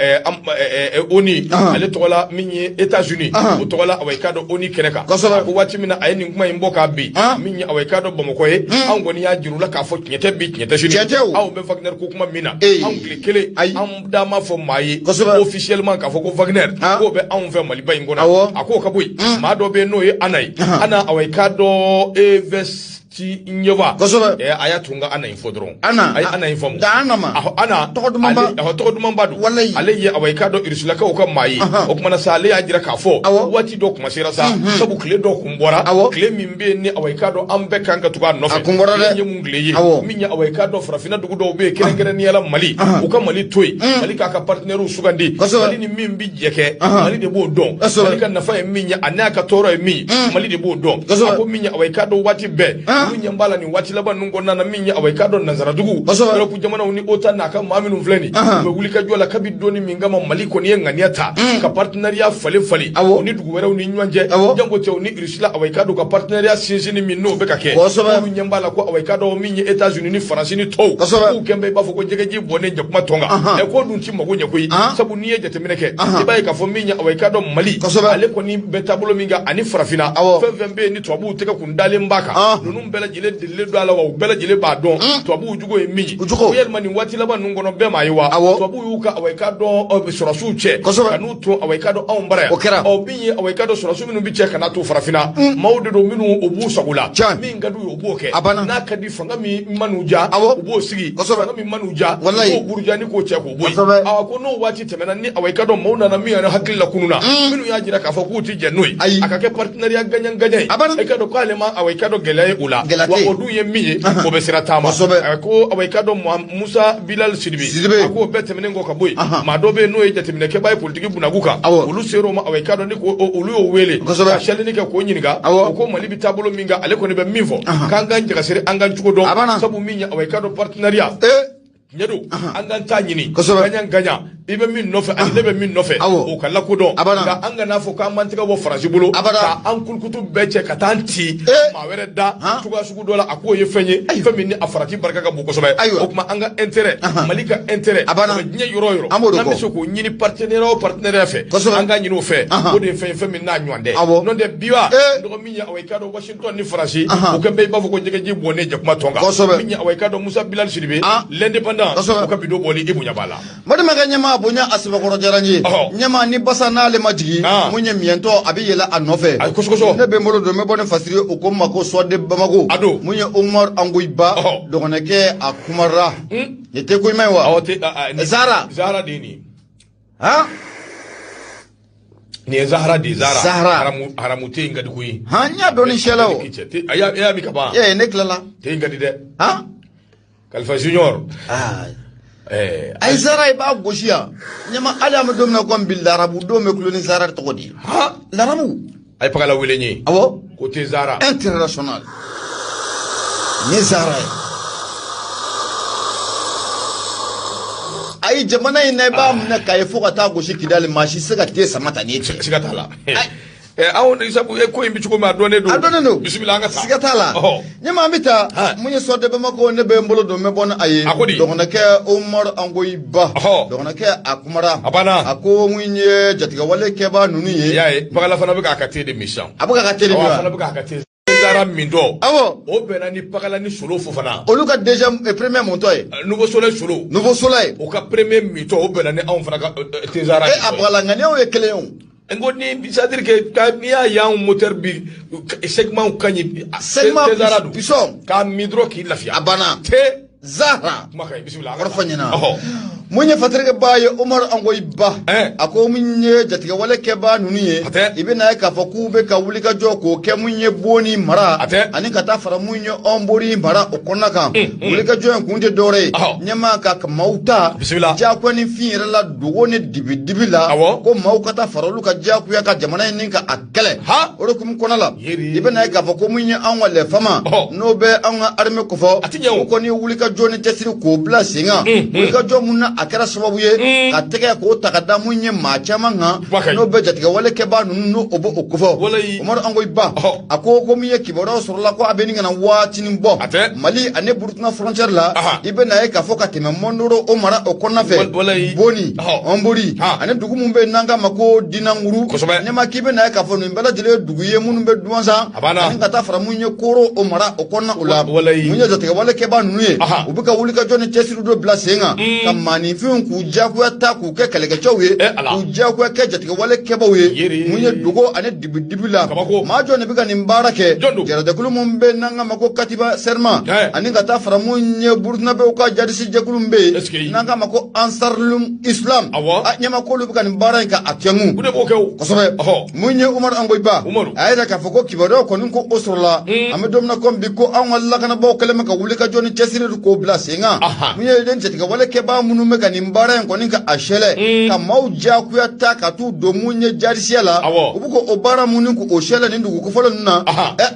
ONU ale tɔgɔ la min ye États-Unis o tɔgɔ la awa i k'a dɔn ONU kɛnɛ kan. A ko waati min na a ye nin kuma in bɔ k'a bin, min ye awa i k'a dɔn Bamakɔ ye, anw kɔni y'a jira u la k'a fɔ tiɲɛ tɛ bi tiɲɛ tɛ sini, aw bɛ Wagner ko kuma min na, anw tile kelen an da ma fɔ maa ye officiellement k'a fɔ ko Wagner k'o bɛ anw fɛ Maliba in kɔnɔ. A k'o ka bɔ yen, maa dɔ bɛ yen n'o ye Ana ye, Ana awa i k'a dɔn Evesti Ɲɛwa, a y'a to n ka Ana in fɔ dɔrɔn. Ana, a ye Ana in faamu. Da Ana ma. Ana tɔgɔ duman ba. Tɔgɔ duman ba don. Walayi. Ale ye awa i k'a dɔn Rusilakaw ka maa ye. O kumana sa ale y'a jira k'a fɔ. Waati dɔ kuma sera sa. Sabu tile dɔ kun bɔra. Tile min bɛ yen ni awa i k'a dɔn an bɛɛ kan ka tugu a nɔfɛ. A kun bɔra dɛ. Tile ye mun tile ye. Min ye awa i k'a dɔn farafinna dugu dɔw bɛ yen kɛrɛnkɛrɛnnenya la Mali. U ka Mali to yen. Mali k'a ka partenaires sugandi. Mali ni min bɛ jɛ kɛ. Mali de b'o dɔn. Mali ka nafa ye min ye a n'a ka tɔɔrɔ ye min ye. Mali de b'o dɔn. A ko min ye awa i k'a dɔn waati bɛɛ. Olu ɲɛ b'a la nin waati laban ninnu kɔnɔna na, min ye awa i k'a dɔn nansaradugu, Europe jamanaw ni OTAN n'a ka maa minnu filɛ nin, u bɛ wuli ka jɔ la kabi donni min kama Mali kɔni ye ŋaniya ta ka partenariat falen falen u ni dugu wɛrɛw ni ɲɔgɔn cɛ, janko cɛw ni Russie la, awa i k'a dɔn ka partenariat sinsinni min n'o bɛ ka kɛ. Olu ɲɛ b'a la ko awa i k'a dɔn min ye États-Unis ni Faransi ni tɔw, k'u kɛn bɛ i b'a fɔ ko jɛgɛji bɔnnen jakuma tɔn kan. Ɛ, k'o dun ti mago ɲɛ koyi, sabu n'i ye jateminɛ kɛ, i b'a ye k'a fɔ min ye awa i k'a dɔn Mali, ale kɔni bɛ taabolo min kan ani farafinna, fɛn fɛn bɛ yen ni tubabuw tɛgɛ kun dalen b'a kan, ninnu bɛɛ lajɛlen delilen don a la, wa u bɛɛ lajɛlen b'a dɔn tubabuw jogo ye min ye. Ko yalima nin waati laban ninnu kɔnɔ, bɛɛ m'a ye wa tubabuw y'u ka awa i k'a dɔn sɔrɔsiw cɛ ka n'u to awa i k'a dɔn anw bara yan. Ɔ, min ye awa i k'a dɔn sɔrɔsiw minnu bɛ cɛ ka na to farafinna, maaw de don minnu u b'u sago la, min ka d'u ye u b'o kɛ, n'a ka di fanga min man'u ja u b'o sigi, fanga min man'u ja u b'o buruja ni k'o cɛ k'o bɔ yen. Awa, ko n'o waati tɛmɛna, ni awa i k'a dɔn maaw nana min yɛrɛ hakili la kunun na, minnu y'a jira k'a fɔ k'u ti jɛn n'o ye, a ka kɛ partenariat gagnant gagnant ye, i k'a dɔn k'ale ma awa i k'a dɔn gɛlɛya ye o la, wa o dun ye min ye, o bɛ sira taama. Ko awa i k'a dɔn Musa Bilal Sidibe, a ko o bɛɛ tɛmɛnen kɔ ka bɔ yen, maa dɔ bɛ yen n'o ye jateminɛkɛbaa ye politiki bunakun kan, olu ser'o ma, awa i k'a dɔn ni ko olu y'o wele ka siyalini kɛ k'o ɲininka, o ko Mali bɛ taabolo min kan, ale kɔni bɛ min fɔ, k'an k'an jagasiri, an k'an cogo dɔn, sabu min ye awa i k'a dɔn partenariat tiɲɛ don, an k'an ta ɲini gagnant gagnant, i bɛ min nɔfɛ ani ne bɛ min nɔfɛ, o ka lakodɔn, nka an kana fɔ k'an m'an tɛgɛ bɔ Faransi bolo ka an kulukutu bɛɛ cɛ ka taa an ci maa wɛrɛ da cogoya sugu dɔ la. A k'o ye fɛn ye, fɛn min ni a farati barika ka bon kosɛbɛ. O tuma an ka intérêt, Mali ka intérêt, o bɛ diɲɛ yɔrɔ o yɔrɔ, n'an bɛ se k'o ɲini partenaire o partenaire fɛ, an ka ɲini o fɛ, o de ye fɛn ye, fɛn min n'a ɲɔgɔn tɛ. N'o tɛ bi wa, dɔgɔ min ye awa i k'a dɔn Washington ni Faransi, o kɛn bɛ i b'a fɔ ko jɛgɛji bɔnnen jakuma tɔn kan. Min ye awa i k'a dɔn Musa Bilal Sidibe, L'Indépendant, o ka bidon bɔli, i bonya b'a la. Balimakɛ ɲɛmaa, bonya a sɛbɛkɔrɔ diyara n ye. Ɲɛmaa, ni basa n'ale ma jigin, mun ye miyɛntɔ a bɛ yɛlɛ a nɔfɛ. Ne bɛ n bolo don, n bɛ bɔ ni fasiri ye, o ko n ma ko Soir de Bamako. Mun ye Umar Angoyiba dɔgɔnɛkɛ, a kumara nin tɛ ko ɲuman ye wa? Zara. Zara de ye nin ye. Han, nin ye Zahara de ye, Zahara. Zahara. Haramu haramu tɛ yen ka di koyi. Han, n y'a dɔn ni siyɛla o. E y'a min ka ban. Ee, ne tilala. Tɛ yen ka di dɛ. Han. Kalifa Junior. Ayi, Zara i b'a gosi yan ɲɛma, hali an bɛ don min na komi bi, larabu don bɛ kulo ni Zara tɔgɔ de ye. Larabu. A ye pagala wele n ye. Awɔ. Ko te Zara. International. Nin ye Zara ye. Ayi, jamana in na, i b'a minɛ k'a ye fo ka taa gosi Kidali, maa si tɛ se ka te sama ta n'i cɛ. Siga t'a la. Anw de sabu ko in bɛ cogo min, a dɔnnen don. A dɔnnen don. Bisimila, an ka taa. Siga t'a la. Ɲɛma, an bɛ taa. Mun ye Soir de Bamako, ne bɛ n bolo don, n bɛ bɔ ni a ye. A ko di? Dɔgɔnɔkɛ Umaru Angoyiba. Dɔgɔnɔkɛ, a kumara. A banna. A ko mun ye jatigɛwale kɛbaa ninnu ye. I y'a ye, Bagala fana bɛ k'a ka te de min sisan. A bɛ k'a ka te de min wa? A fana bɛ k'a ka te Zara min dɔn. Awɔ. O bɛnna ni Pagala ni Solo Fofana. Olu ka déjà premier montɔ ye. Nouveau Soleil Solo. Nouveau Soleil. O ka premier min tɔ, o bɛnna ni anw fana ka te Zara. E, a Bagala ŋaniyaw ye kelen ye o. N ko ni c'est à dire que n'i y'a ye anw moteur bi segment ka ɲi. Segment puissant. K'a min dɔrɔn k'i lafiya. A banna. Te. Zara. Kuma ka ɲi, bisimila. Kɔrɔfɔ ɲɛna. Mun ye fatirikɛba ye Umaru Angoyiba, a ko mun ye jatigɛwale kɛbaa ninnu ye, i bɛ n'a ye k'a fɔ k'u bɛ ka wulikajɔ k'o kɛ mun ye Boni mara ani ka taa fara mun ye Ɔnbori mara o kɔnɔna kan. Wulikajɔ in kun tɛ dɔwɛrɛ ye ɲɛmaa, ka maaw ta diyagoya ni fin yɛrɛ la, dogo ni dibidibi la, ko maaw ka taa fara olu ka diyagoya ka jamana in ka a kɛlɛ. O de hukumu kɔnɔ la, i bɛ n'a ye k'a fɔ ko mun ye anw ka lɛfama, n'o bɛ anw ka armée kofɔ, o kɔni ye wulikajɔ ni cɛsiri k'o bila sen kan, wulikajɔ mun na a kɛra sababu ye ka tɛgɛ k'o ta ka da mun ye maa caman kan, n'o bɛ jatigɛwale kɛbaa ninnu, n'o b'o o kofɔ. Umaru Angoyiba a ko min ye kibaruyaw sɔrɔla ko a bɛ nin ka na waatinin bɔ Mali ani Burukina frontière la, i bɛ n'a ye k'a fɔ ka tɛmɛ Mondoro o mara o kɔnɔna fɛ, Boni, Ɔnbori ani dugu mun bɛ yen n'an k'a ma ko Dinanguru. Ɲɛma, k'i bɛ n'a ye k'a fɔ nin bɛɛ lajɛlen ye dugu ye minnu bɛ Duwanzan ani ka taa fara mun ye Koro o mara o kɔnɔna o la. Mun ye jatigɛwale kɛbaa ninnu ye, u bɛ ka wulikajɔ ni cɛsiri dɔ bila sen kan ka maaninfinw k'u diyagoya ta k'u kɛ kɛlɛkɛcɛw ye, k'u diyagoya kɛ jatigɛwale kɛbaaw ye, mun ye dogo ani dibidibi la. Maa jɔn de bɛ ka nin baara kɛ? Jɛrɛjɛkulu mun bɛ n'an k'a ma ko Katiba Serma ani ka taa fara mun ye Burukinabew ka jadisi jɛkulu min bɛ yen n'an k'a ma ko Ansarul Islam. Ɲɛma, k'olu bɛ ka nin baara in ka a tɛnku kosɛbɛ. Mun ye Umaru Angoyiba, a y'a jira k'a fɔ ko kibaruyaw kɔni ko o sɔrɔla, an bɛ don min na komi bi, ko anw ka lakanabaaw kɛlen bɛ ka wulikajɔ ni cɛsiri k'o bila sen kan, mun ye den jatigɛwale kɛbaa minnu bɛ bɛ ka nin baara in kɔni ka a sɛlɛ ka maaw diyagoya ta ka t'u don mun ye jadisiya la u bɛ k'o baara mun k'o sɛlɛ nin dugu kofɔlen ninnu na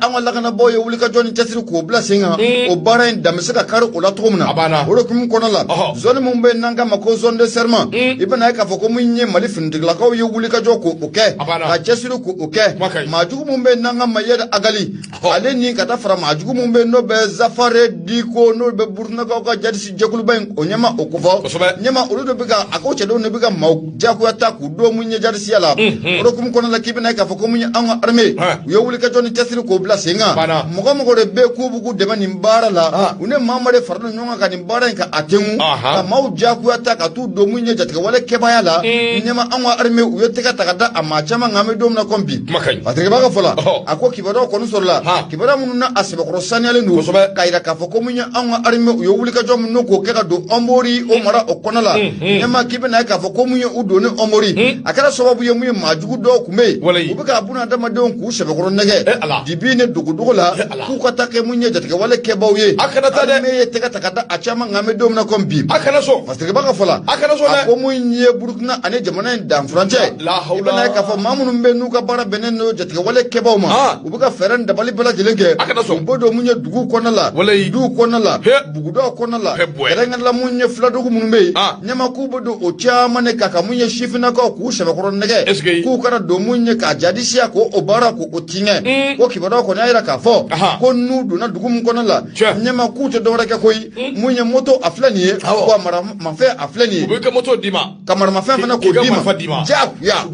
an ka lakanabaaw ye wulikajɔ ni cɛsiri k'o bila sen kan o baara in dan bɛ se ka kari o la cogo min na o de hukumu kɔnɔ la zone min bɛ yen n'an k'a ma ko zone de serment i bɛna ye k'a fɔ ko mun ye Mali finitigilakaw ye wulikajɔ k'o kɛ ka cɛsiri k'o kɛ maa jugu min bɛ yen n'an k'a ma Iyad Ag Ghali ale ni ka taa fara maa jugu min bɛ yen n'o bɛ Zafare Diko n'o bɛ Burkinakaw ka jadisi jɛkuluba in o ɲɛma o kofɔ ɲɛma olu de bɛ ka a ko cɛdenw de bɛ ka maaw diyagoya ta k'u don mun ye jadisiya la o de hukumu kɔnɔ la k'i bɛna ye k'a fɔ ko mun ye an ka armée u ye wulikajɔ ni cɛsiri k'o bila sen kan mɔgɔ mɔgɔ de bɛ yen k'u b'u k'u dɛmɛ nin baara la u ni maa maa de faralen ɲɔgɔn kan ka nin baara in ka a tengu ka maaw diyagoya ta ka t'u don mun ye jatigɛwale kɛbaaya la ɲɛma an ka armée u ye tɛgɛ ta ka da a maa caman kan an bɛ don min na komi bi Patrick b'a ka fɔ la a ko kibaruyaw kɔni sɔrɔla kibaruya minnu na a sɛbɛkɔrɔ saniyalen don k'a yira k'a fɔ ko mun ye an ka armée u ye wulikajɔ minnu k'o kɛ ka don Hombori o mara o kɔnɔ la ɲɛma k'i bɛna ye k'a fɔ ko mun ye u donni Hombori a kɛra sababu ye mun ye maa jugu dɔw tun bɛ yen u bɛ ka buna adamadenw k'u sɛbɛkɔrɔ nɛgɛ dibi ni dogodogo la k'u ka taa kɛ mun ye jatigɛwale kɛbaw ye armée ye tɛgɛ ta ka da a caman kan an bɛ don min na komi bi Patrick b'a ka fɔ la a ko mun ye Burukina ani jamana in danfurancɛ i bɛna ye k'a fɔ maa minnu bɛ n'u ka baara bɛnnen don jatigɛwale kɛbaw ma u bɛ ka fɛɛrɛ ni dabali bɛɛ lajɛlen kɛ u bɛ don mun ye dugu kɔnɔna la duw kɔnɔna la bugudaw kɔnɔna la kɛrɛnkɛrɛn la mun ye filadugu minnu bɛ yen ɲɛma k'u bɛ don o caman de kan ka mun ye sifinnakaw k'u sɛbɛkɔrɔ nɛgɛ k'u kana don mun ye k'a jadisiya k'o baara k'o tiɲɛ ko kibaruyaw kɔni y'a jira k'a fɔ ko n'u donna dugu min kɔnɔ la ɲɛma k'u tɛ dɔwɛrɛ kɛ koyi mun ye moto a filɛ nin ye wa maramafɛn a filɛ nin ye u bɛ ka moto d'i ma ka maramafɛn fana k'o d'i ma diyagoya.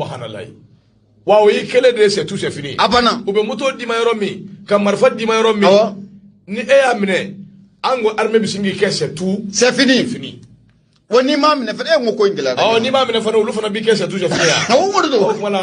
Wa o y'i kɛlen de ye c'est tout, c'est fini. A banna. U bɛ moto d'i ma yɔrɔ min ka marifa d'i ma yɔrɔ min ni e y'a minɛ an ko armée bɛ sin k'i kɛ c'est tout. C'est fini. C'est fini. Wa n'i m'a minɛ fana e ko ko in gɛlɛyara. Awɔ n'i m'a minɛ fana olu fana b'i kɛ c'est tout, c'est fini yan. Awɔ o de don. O tuma na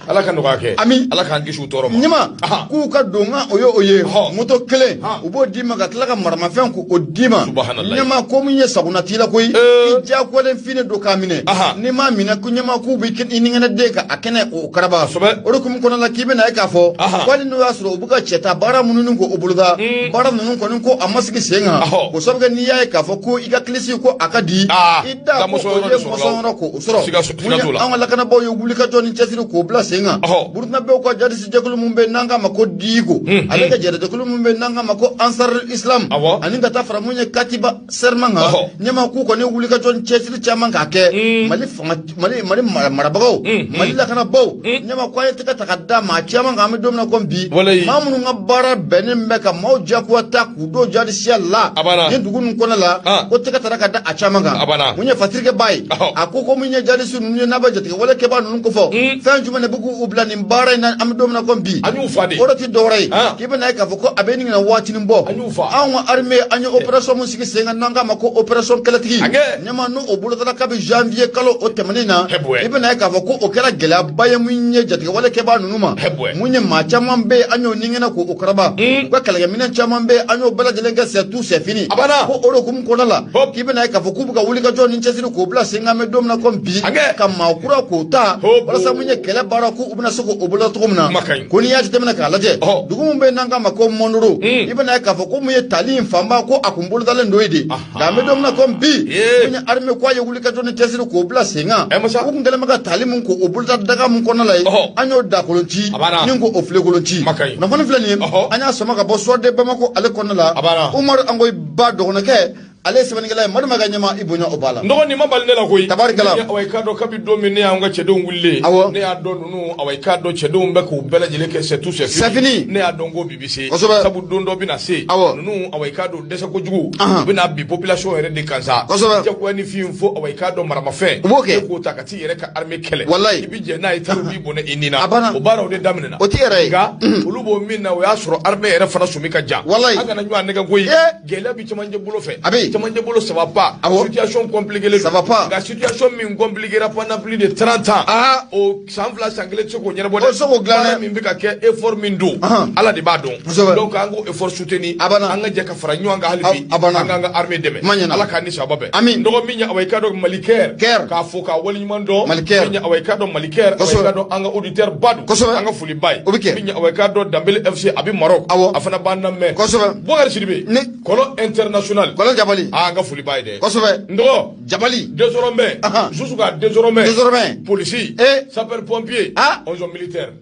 ala ka nɔgɔya kɛ. Ami. Ala k'an kisi u tɔɔrɔ ma. Ɲɛma k'u ka don kan o ye o ye moto kelen u b'o d'i ma ka tila ka maramafɛn k'o d'i ma. Ɲɛma ko min ye sagona t'i la koyi. I diyagoyalen fini don k'a minɛ. N'i m'a minɛ ko ɲɛma k'u b'i i ni kɛnɛ den ka a kɛnɛ o karaba. O de hukumu kɔnɔ la k'i bɛna ye k'a fɔ. Ko hali n'o y'a sɔrɔ u bɛ ka cɛ ta baara minnu k'o boloda. Baara ninnu kɔni ko a ma sigi sen kan. O sababu kɛ n'i y'a ye k'a fɔ ko i ka kilisi ko a ka di. I da ko o ye mɔsɔn yɔrɔ k'o sɔrɔ. An ka lakanabaaw ye wulikajɔ ni cɛsiri k'o bila sen kan. Burukinabew ka jadisi jɛkulu min bɛ yen n'an k'a ma ko Diko. Ale ka jɛrɛjɛkulu min bɛ yen n'an k'a ma ko Ansar Islam. Ani ka taa fara mun ye Katiba Serma kan. Ɲɛma k'u kɔni wulikajɔ ni cɛsiri caman k'a kɛ. Mali fanga Mali Mali marabagaw. Mali lakanabaaw. Ɲɛma ko an ye tɛgɛ ta ka da maa caman kan an bɛ don min na komi bi. Maa minnu ka baara bɛnnen bɛ ka maaw diyagoya ta k'u don jadisiya la. Nin dugu ninnu kɔnɔ la. Ko tɛgɛ taara ka da a caman kan. Mun ye Fatirikɛ ba ye. A ko ko mun ye jadisi ninnu ye n'a bɛ jatigɛwale kɛbaa ninnu kofɔ. Fɛn jumɛn de bɛ k'u bila nin baara in na an bɛ don min na komi bi. O de tɛ dɔwɛrɛ ye. K'i bɛna ye k'a fɔ ko a bɛ ɲini ka waatinin bɔ. Anw ka armée an ye opération min sigi sen kan n'an k'a ma ko opération kɛlɛtigi. Ɲɛma n'o o bolodara kabi janvier kalo o tɛmɛnen na. I bɛna ye k'a fɔ ko o kɛra gɛlɛyaba ye mun ye jatigɛwale kɛbaa ninnu ma. Mun ye maa caman bɛ yen an y'o ɲɛgɛnɛ k'o karaba. U ka kɛlɛkɛminɛn caman bɛ yen an y'o bɛɛ lajɛlen kɛ c'est tout, c'est fini. Ko o de hukumu kɔnɔna la. K'i bɛna ye k'a fɔ k'u bɛ ka wulikajɔ ni cɛsiri k'o bila sen kan an bɛ don min na komi bi. Ka maa kura k'o ta. Walasa mun ye kɛlɛ baara k'u bɛna se k'o boloda cogo min na. Ko n'i y'a jateminɛ k'a lajɛ. Dugu min bɛ yen n'an k'a ma ko Mondoro. I bɛna ye k'a fɔ ko mun ye tali in fanba ko a kun bolodalen don yen de. Nka an bɛ don min na komi bi. Mun ye armée ko a ye wulikajɔ ni cɛsiri k'o bila sen kan. U kun kɛlen bɛ ka tali min k'o boloda daga min kɔnɔna la yen. An y'o dakolon ci. Ni k'o filekolon ci. Kunnafoni filɛ nin ye. An y'a sama ka bɔ Soir de Bamako ale kɔnɔna la. Umaru Angoyi Ba dɔgɔnɔkɛ. Ale ye sɛbɛnnikɛla ye Madu Maga ɲɛma i bonya o b'a la. N dɔgɔ nin ma bali ne la koyi. Tabarikala. Awa i k'a dɔn kabi don min ne y'an ka cɛdenw wulilen. Awɔ. Ne y'a dɔn ninnu awa i k'a dɔn cɛdenw bɛ k'u bɛɛ lajɛlen kɛ c'est tout, c'est fini. C'est fini. Ne y'a dɔn ko bi bɛ se. Kosɛbɛ. Sabu don dɔ bɛna se. Awɔ. Ninnu awa i k'a dɔn dɛsɛ kojugu. U bɛna bi population yɛrɛ de kan sa. Kosɛbɛ. Jagoya ni fin fo awa i k'a dɔn maramafɛn. U b'o kɛ. E k'o ta ka t'i yɛrɛ ka armée kɛlɛ. Walayi. I bɛ jɛ n'a ye tariw b'i bɔnɛ i ni na. A banna. O baaraw de daminɛna. O t'i yɛrɛ ye. Nka olu b'o min na o y'a sɔrɔ armée yɛrɛ fana sumi ka jan. Walayi. An kana ɲɔgɔn nɛgɛ koyi. Gɛlɛya bi cɛmancɛ bolo fɛ. A bɛ. Cɛmancɛ bolo ça va pas. Situation compliquée. Ça va pas. Nka situation min compliquée pendant plus de 30 ans. O san fila san kelen tɛ se k'o ɲɛnabɔ dɛ. O tɛ se k'o dilan dɛ. Baara min bɛ ka kɛ effort min don. Ala de b'a dɔn. Donc an k'o effort soutenir. A banna. An ka jɛ ka fara ɲɔgɔn kan hali bi. A banna. An k'an ka armée dɛmɛ. Kuma ɲɛna. Ala k'an ni sababa bɛn. Ami. N dɔgɔ min ye awa i k'a dɔn Mali Kɛr. Kɛr. K'a fɔ k'a waleɲuman dɔn. Mali Kɛr. Min ye awa i k'a dɔn Mali Kɛr. Awa i k'a dɔn an ka auditeur ba don. Kosɛbɛ. An ka foli ba ye. O bɛ kɛ. Min ye awa i k'a dɔn Danbele FC a bɛ Maroc. Awɔ. A fana b'an lamɛn. Kosɛbɛ. Bukari Sidibe. Ne. Kɔlɔn international. Kɔlɔn Jabali. Kulubali. An ka foli b'a ye dɛ. Kosɛbɛ. N dɔgɔ. Jabali. Désormais. Jusqu'à désormais. Désormais. Policier. Sapeur pompier. Onze militaire.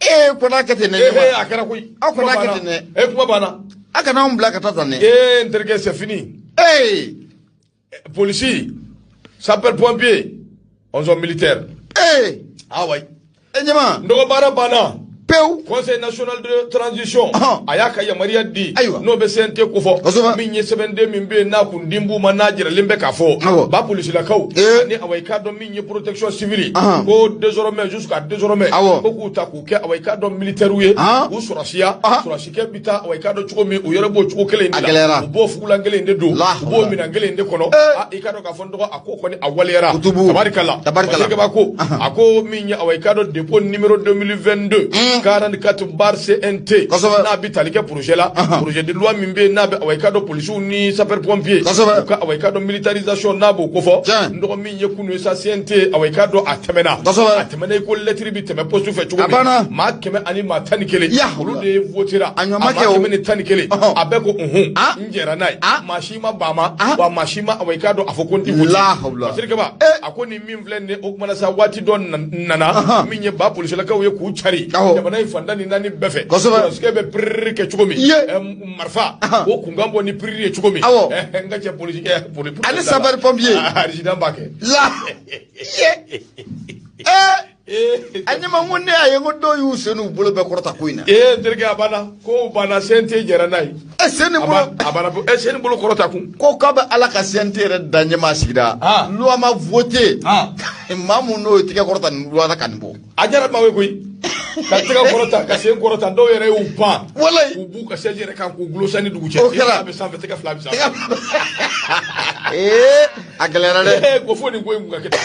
Ee kɔnɔ kɛ ten dɛ. Ee a kɛra koyi. Aw kɔnɔ kɛ ten dɛ. Ee kuma banna. A kana anw bila ka taa tan dɛ. Ee n terikɛ, c'est fini. Ee. Policier, sapeur pompier, onze militaire. Ee. Ah ouais. E ɲɛma. N dɔgɔ, baara banna. Pewu. Conseil national de transition a y'a ka yamaruya di. Ayiwa. N'o bɛ CNT kofɔ. Kosɛbɛ. Min ye sɛbɛnden min bɛ yen n'a kun din b'u ma, n'a jiralen bɛ k'a fɔ. Ba polisilakaw. Ani awa i k'a dɔn min ye protection civile. Ko désormais, jusqu'à désormais. Ko k'u ta k'u kɛ awa i k'a dɔn militaire ye. K'u sɔrɔsiya. Sɔrɔsikɛ bɛ taa awa i k'a dɔn cogo min, u yɛrɛ b'o cogo kelen in de la. U b'o fugulan kelen in de don. U b'o minɛn kelen in de kɔnɔ. I k'a dɔn k'a fɔ n dɔgɔ, a ko kɔni a waleyara. Tabarikala. Tabarikala. Ko a ko min ye awa i k'a dɔn dépôt numéro 2022 44/CNT. N'a bɛ tali kɛ projet la, projet de loi min bɛ yen n'a bɛ awa i k'a dɔn polisiw ni sapeur pompier. Kosɛbɛ. U ka awa i k'a dɔn militarisation n'a b'o kofɔ. Tiɲɛ. N dɔgɔ, min ye kunu ye sa, CNT awa i k'a dɔn a tɛmɛna. Kosɛbɛ. A tɛmɛna i ko lettre bɛ tɛmɛ poste fɛ cogo A banna. min. Maa 111. Ya. Olu de votera. A ɲɔ ma kɛ o. Maa 111. A bɛɛ ko unhun. N jɛra n'a ye. Maa si ma ban ma. Wa maa si ma awa i k'a dɔn a fɔ ko n ti voter. La hawla. Basiri Kaba. A ko nin min filɛ nin ye, o kumana sa, waati dɔ nana min ye ba polisilakaw ye k'u cari. Jamana in fan 14 bɛɛ fɛ. Kosɛbɛ. Sɔrɔsikɛ bɛ piriri kɛ cogo min. Iye. Marifa. O kunkan bɔ ni piriri ye cogo min. Awɔ. N ka cɛ, polisikɛ poli. Ani sapeur pompier. Accident b'a kɛ. La. Iye. A ɲɛma, n ko ne y'a ye n ko dɔw y'u sen n'u bolo bɛɛ kɔrɔta ko in na. Ee n terikɛ, a banna. Ko banna, CNT jɛra n'a ye. E sen ni bolo. A banna, sen ni bolo kɔrɔta kun. Ko k'a bɛ Ala ka CNT yɛrɛ da ɲɛmaa sigira. Loi ma voté. Maa mun n'o ye tigɛ kɔrɔta nin loi la ka nin bɔ. A diyara maa ye koyi. Ka tɛgɛ kɔrɔta, ka sen kɔrɔta, dɔw yɛrɛ y'u pan. Walayi. K'u b'u ka siège yɛrɛ kan k'u gulo sanni dugu cɛ. O kɛra. I bɛ sanfɛ, tɛgɛ fila bɛ sanfɛ. Ee a gɛlɛyara dɛ. Ee ko fo nin ko in kun ka kɛ tan.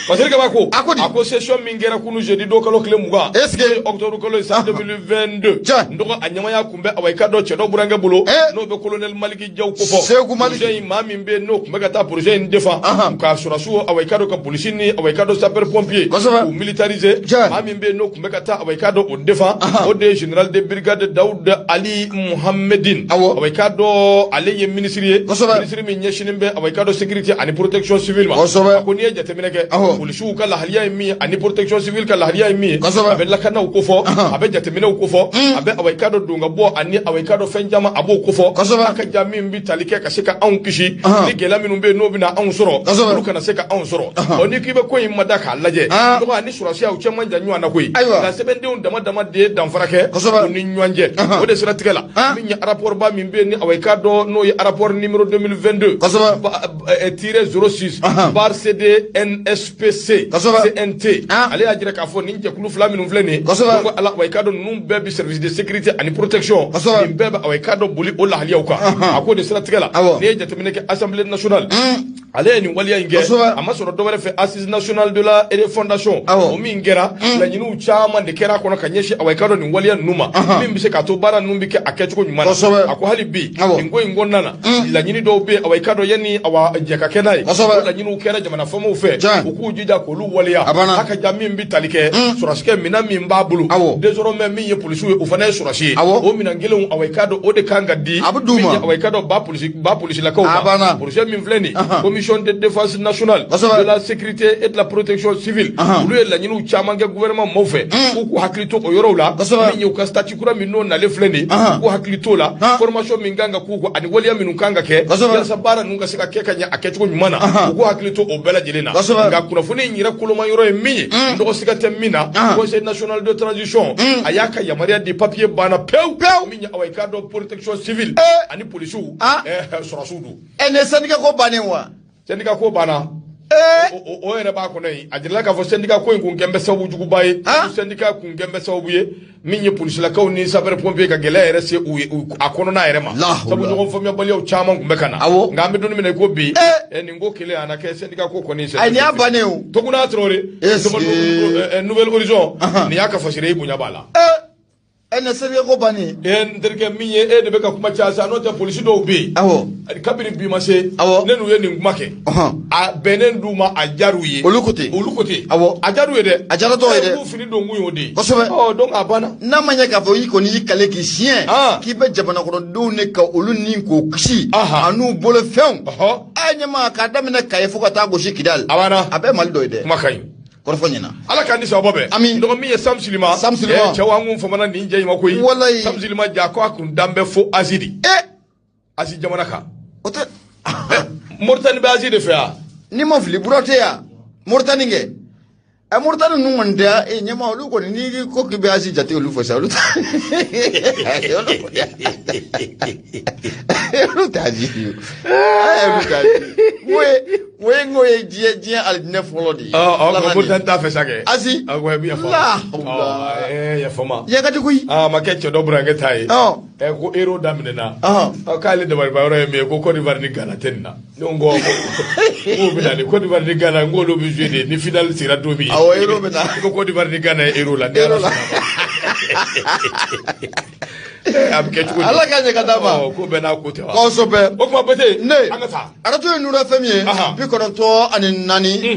Basiri Kaba ko. A ko di? A ko session min kɛra kunu jeudi don kalo tile 20. Est ce que. Octobre kalo ye san 2022. Tiɲɛ. N dɔgɔ, a ɲɛmaya kun bɛ awa i ka dɔn cɛ dɔ burankɛ bolo. N'o bɛ colonel Maliki Jaw kofɔ. Seku Maliki. Projet in, maa min bɛ yen n'o kun bɛ ka taa projet in défend. Ka sɔrɔsiw awa i ka dɔn ka polisi ni awa i ka dɔn sapeur pompier. Kosɛbɛ. K'u militariser. Tiɲɛ. Maa min bɛ yen n'o kun bɛ ka taa awa i ka dɔn o défend. O de ye général de brigade Daoud Ali Mohamedine. Awɔ. Awa i ka dɔn ale ye ministre ye. Kosɛbɛ. Ministre min ɲɛsinnen bɛ awa i ka dɔn sécurité ani protection civile ma. Kosɛbɛ. A ko n'i ye jateminɛ kɛ. Awɔ. Polisiw ka lahaliya ye min ye ani protection civile ka lahaliya ye min ye. Kosɛbɛ. A bɛ lakanaw kofɔ. A bɛ jateminɛw kofɔ. A bɛ awa i ka dɔn don ka bɔ ani awa i ka dɔn fɛn caman a b'o kofɔ. Kosɛbɛ. A ka ja min bɛ tali kɛ ka se ka anw kisi. Ni gɛlɛya minnu bɛ yen n'o bɛna anw sɔrɔ. Kosɛbɛ. Olu kana se ka anw sɔrɔ. Ɔ n'i k'i bɛ ko in mada k'a lajɛ. Dɔgɔ ani sɔrɔsiya u cɛ man jan ɲɔgɔn na koyi. Ayiwa. Nka sɛbɛndenw dama dama de ye danfara kɛ. Kosɛbɛ. U ni ɲɔgɔn cɛ. O de siratigɛ la. Min ye rapport ba min bɛ yen ni awa i k'a dɔn n'o ye rapport numéro 2022. Kosɛbɛ. Tiret 06 bar CD NSPC. Kosɛbɛ. CNT. Ale y'a jira k'a fɔ nin jɛkulu fila minnu filɛ nin ye. Kosɛbɛ. Donc ala awa i k'a dɔn ninnu bɛɛ bɛ service de sécurité ani protection. Kosɛbɛ. Nin bɛɛ bɛ awa i k'a dɔn boli o lahaliyaw kan. A k'o de siratigɛ la. Awɔ. N'i ye jateminɛ kɛ, assemblée nationale. Ale ye nin waleya in kɛ. Kosɛbɛ. A ma sɔrɔ dɔwɛrɛ fɛ, assise nationale de la refondation. Awɔ. O min kɛra, laɲiniw caman de kɛra a kɔnɔ ka ɲɛsin awa i k'a dɔn nin waleya ninnu ma. Min bɛ se k'a to baara ninnu bɛ kɛ a kɛcogo ɲuman na. Kosɛbɛ. A ko hali bi. Awɔ. Nin ko in kɔnɔna na. Laɲini dɔw bɛ yen awa i k'a dɔn yanni awa jɛ ka kɛ n'a ye. Kosɛbɛ. O laɲiniw kɛra jamana faamaw fɛ. Tiɲɛ. U k'u jija k'olu waleya. A banna. A ka ja min bɛ tali kɛ. Sɔrɔsikɛ minɛn min b'a bolo. Awɔ. Désormais min ye polisiw ye, o fana ye sɔrɔsi ye. Awɔ. O minɛn kelenw awa i k'a dɔn o de kan ka di. A bɛ d'u ma. Min ye awa i k'a dɔn ba polisi ba polisilakaw A ma. banna. Projet min filɛ nin ye. Commission de défense nationale. Kosɛbɛ. De la sécurité et de la protection civile. Olu ye laɲiniw caman kɛ gouvernement maaw fɛ. K'u k'u hakili to o yɔrɔw la. Kosɛbɛ. Min ye u ka statut kura min n'o nalen filɛ nin ye. U k'u hakili t'o la. Formation min kan ka k'u kɔ ani waleya minnu kan ka kɛ. Kosɛbɛ. Walasa baara ninnu ka se ka kɛ ka ɲɛ a kɛcogo ɲuman na. U k'u hakili to o bɛɛ lajɛlen na. Kosɛbɛ. Nka kunnafoni in yɛrɛ koloma yɔrɔ ye min ye. N dɔgɔ, siga tɛ min na. Conseil national de transition. A y'a ka yamaruya di, papier banna pewu. Pewu. Min ye awa i k'a dɔn protection civile. Ani polisiw. Sɔrɔsiw don. Ɛ nin ye syndicat ko bannen wa? Syndicat ko banna. O yɛrɛ b'a kɔnɔ yen, a jirala k'a fɔ syndicat ko in kun kɛn bɛ sababu juguba ye. Syndicat kun kɛn bɛ sababu ye min ye polisilakaw ni sapeur pompier ka gɛlɛya yɛrɛ se u ye a kɔnɔna yɛrɛ ma. La hawla. Sabu ɲɔgɔn faamuyabaliyaw caman kun bɛ ka na. Awɔ. Nka an bɛ don min na i ko bi, nin ko kelen a na kɛ syndicat ko kɔni. Ayi, nin y'a bannen o. Toguna Traoré. Est-ce que Nouvel Horizon. Nin y'a ka fasire, i bonya b'a la. E ne serikɛ ko banni. E n terikɛ min ye e de bɛ ka kuma caya sa n'o tɛ polisi dɔw bɛ yen. Awɔ. Kabini bi ma se. Awɔ. Ne n'u ye nin kuma kɛ. A bɛnnen d'u ma a diyar'u ye. Olu ko ten. Olu ko ten. Awɔ. A diyar'u ye dɛ. A diyara dɔw ye dɛ. K'u fini don kun y'o de ye. Kosɛbɛ. Ɔ donc a banna. N'a ma ɲɛ k'a fɔ i kɔni y'i kale k'i siɲɛ. K'i bɛ jamana kɔnɔdenw de ka olu ni k'o kisi. An'u bolofɛnw. A ɲɛma k'a daminɛ Kayi fo ka taa gosi Kidali. A banna. A bɛɛ Mali dɔ ye dɛ. Kuma ka ɲi. Kɔrɔfɔ ɲɛna. Ala k'an ni sababa bɛn. Ami. Dɔgɔ min ye Sam Silima. Sam Silima. Cɛw an kun famana nin jɛ in ma koyi. Walayi. Sam Silima ja ko a kun dan bɛ fo Asie de. Asie jamana kan. O tɛ. Moritani bɛ Asie de fɛ yan. N'i ma fili Burɔtɛ yan. Moritani kɛ. Ɛ Moritani ninnu kɔni tɛ e ɲɛma olu kɔni n'i ko k'i bɛ Asie jate olu fɛ sa olu tɛ. Olu tɛ Asie ye. Olu tɛ Asie ye. O ye n ko ye diɲɛ alijinɛ fɔlɔ de ye. Ɔ Moritani t'a fɛ sa kɛ. Asie. Awɔ i yafa. La. Yafa ma. Yan ka di koyi. A ma kɛ cɛ dɔ burankɛ ta ye. Ko euro daminɛna. K'ale dabaliba yɔrɔ ye min ye ko Côte d'Ivoire ni Ghana tɛ nin na. Ne ko k'o bɛ na ni Côte d'Ivoire ni Ghana n k'olu bɛ jouer de ni finale sera don min. Awɔ euro bɛ na. Ko Côte d'Ivoire ni Ghana ye euro la. Euro la. A bɛ kɛ cogo di. Ala ka ɲɛ ka d'a ma. Ko bɛɛ n'a ko tɛ wa. Kosɛbɛ. O tuma Bete. Ne. An ka taa. Arajo ye Nura FM ye. 94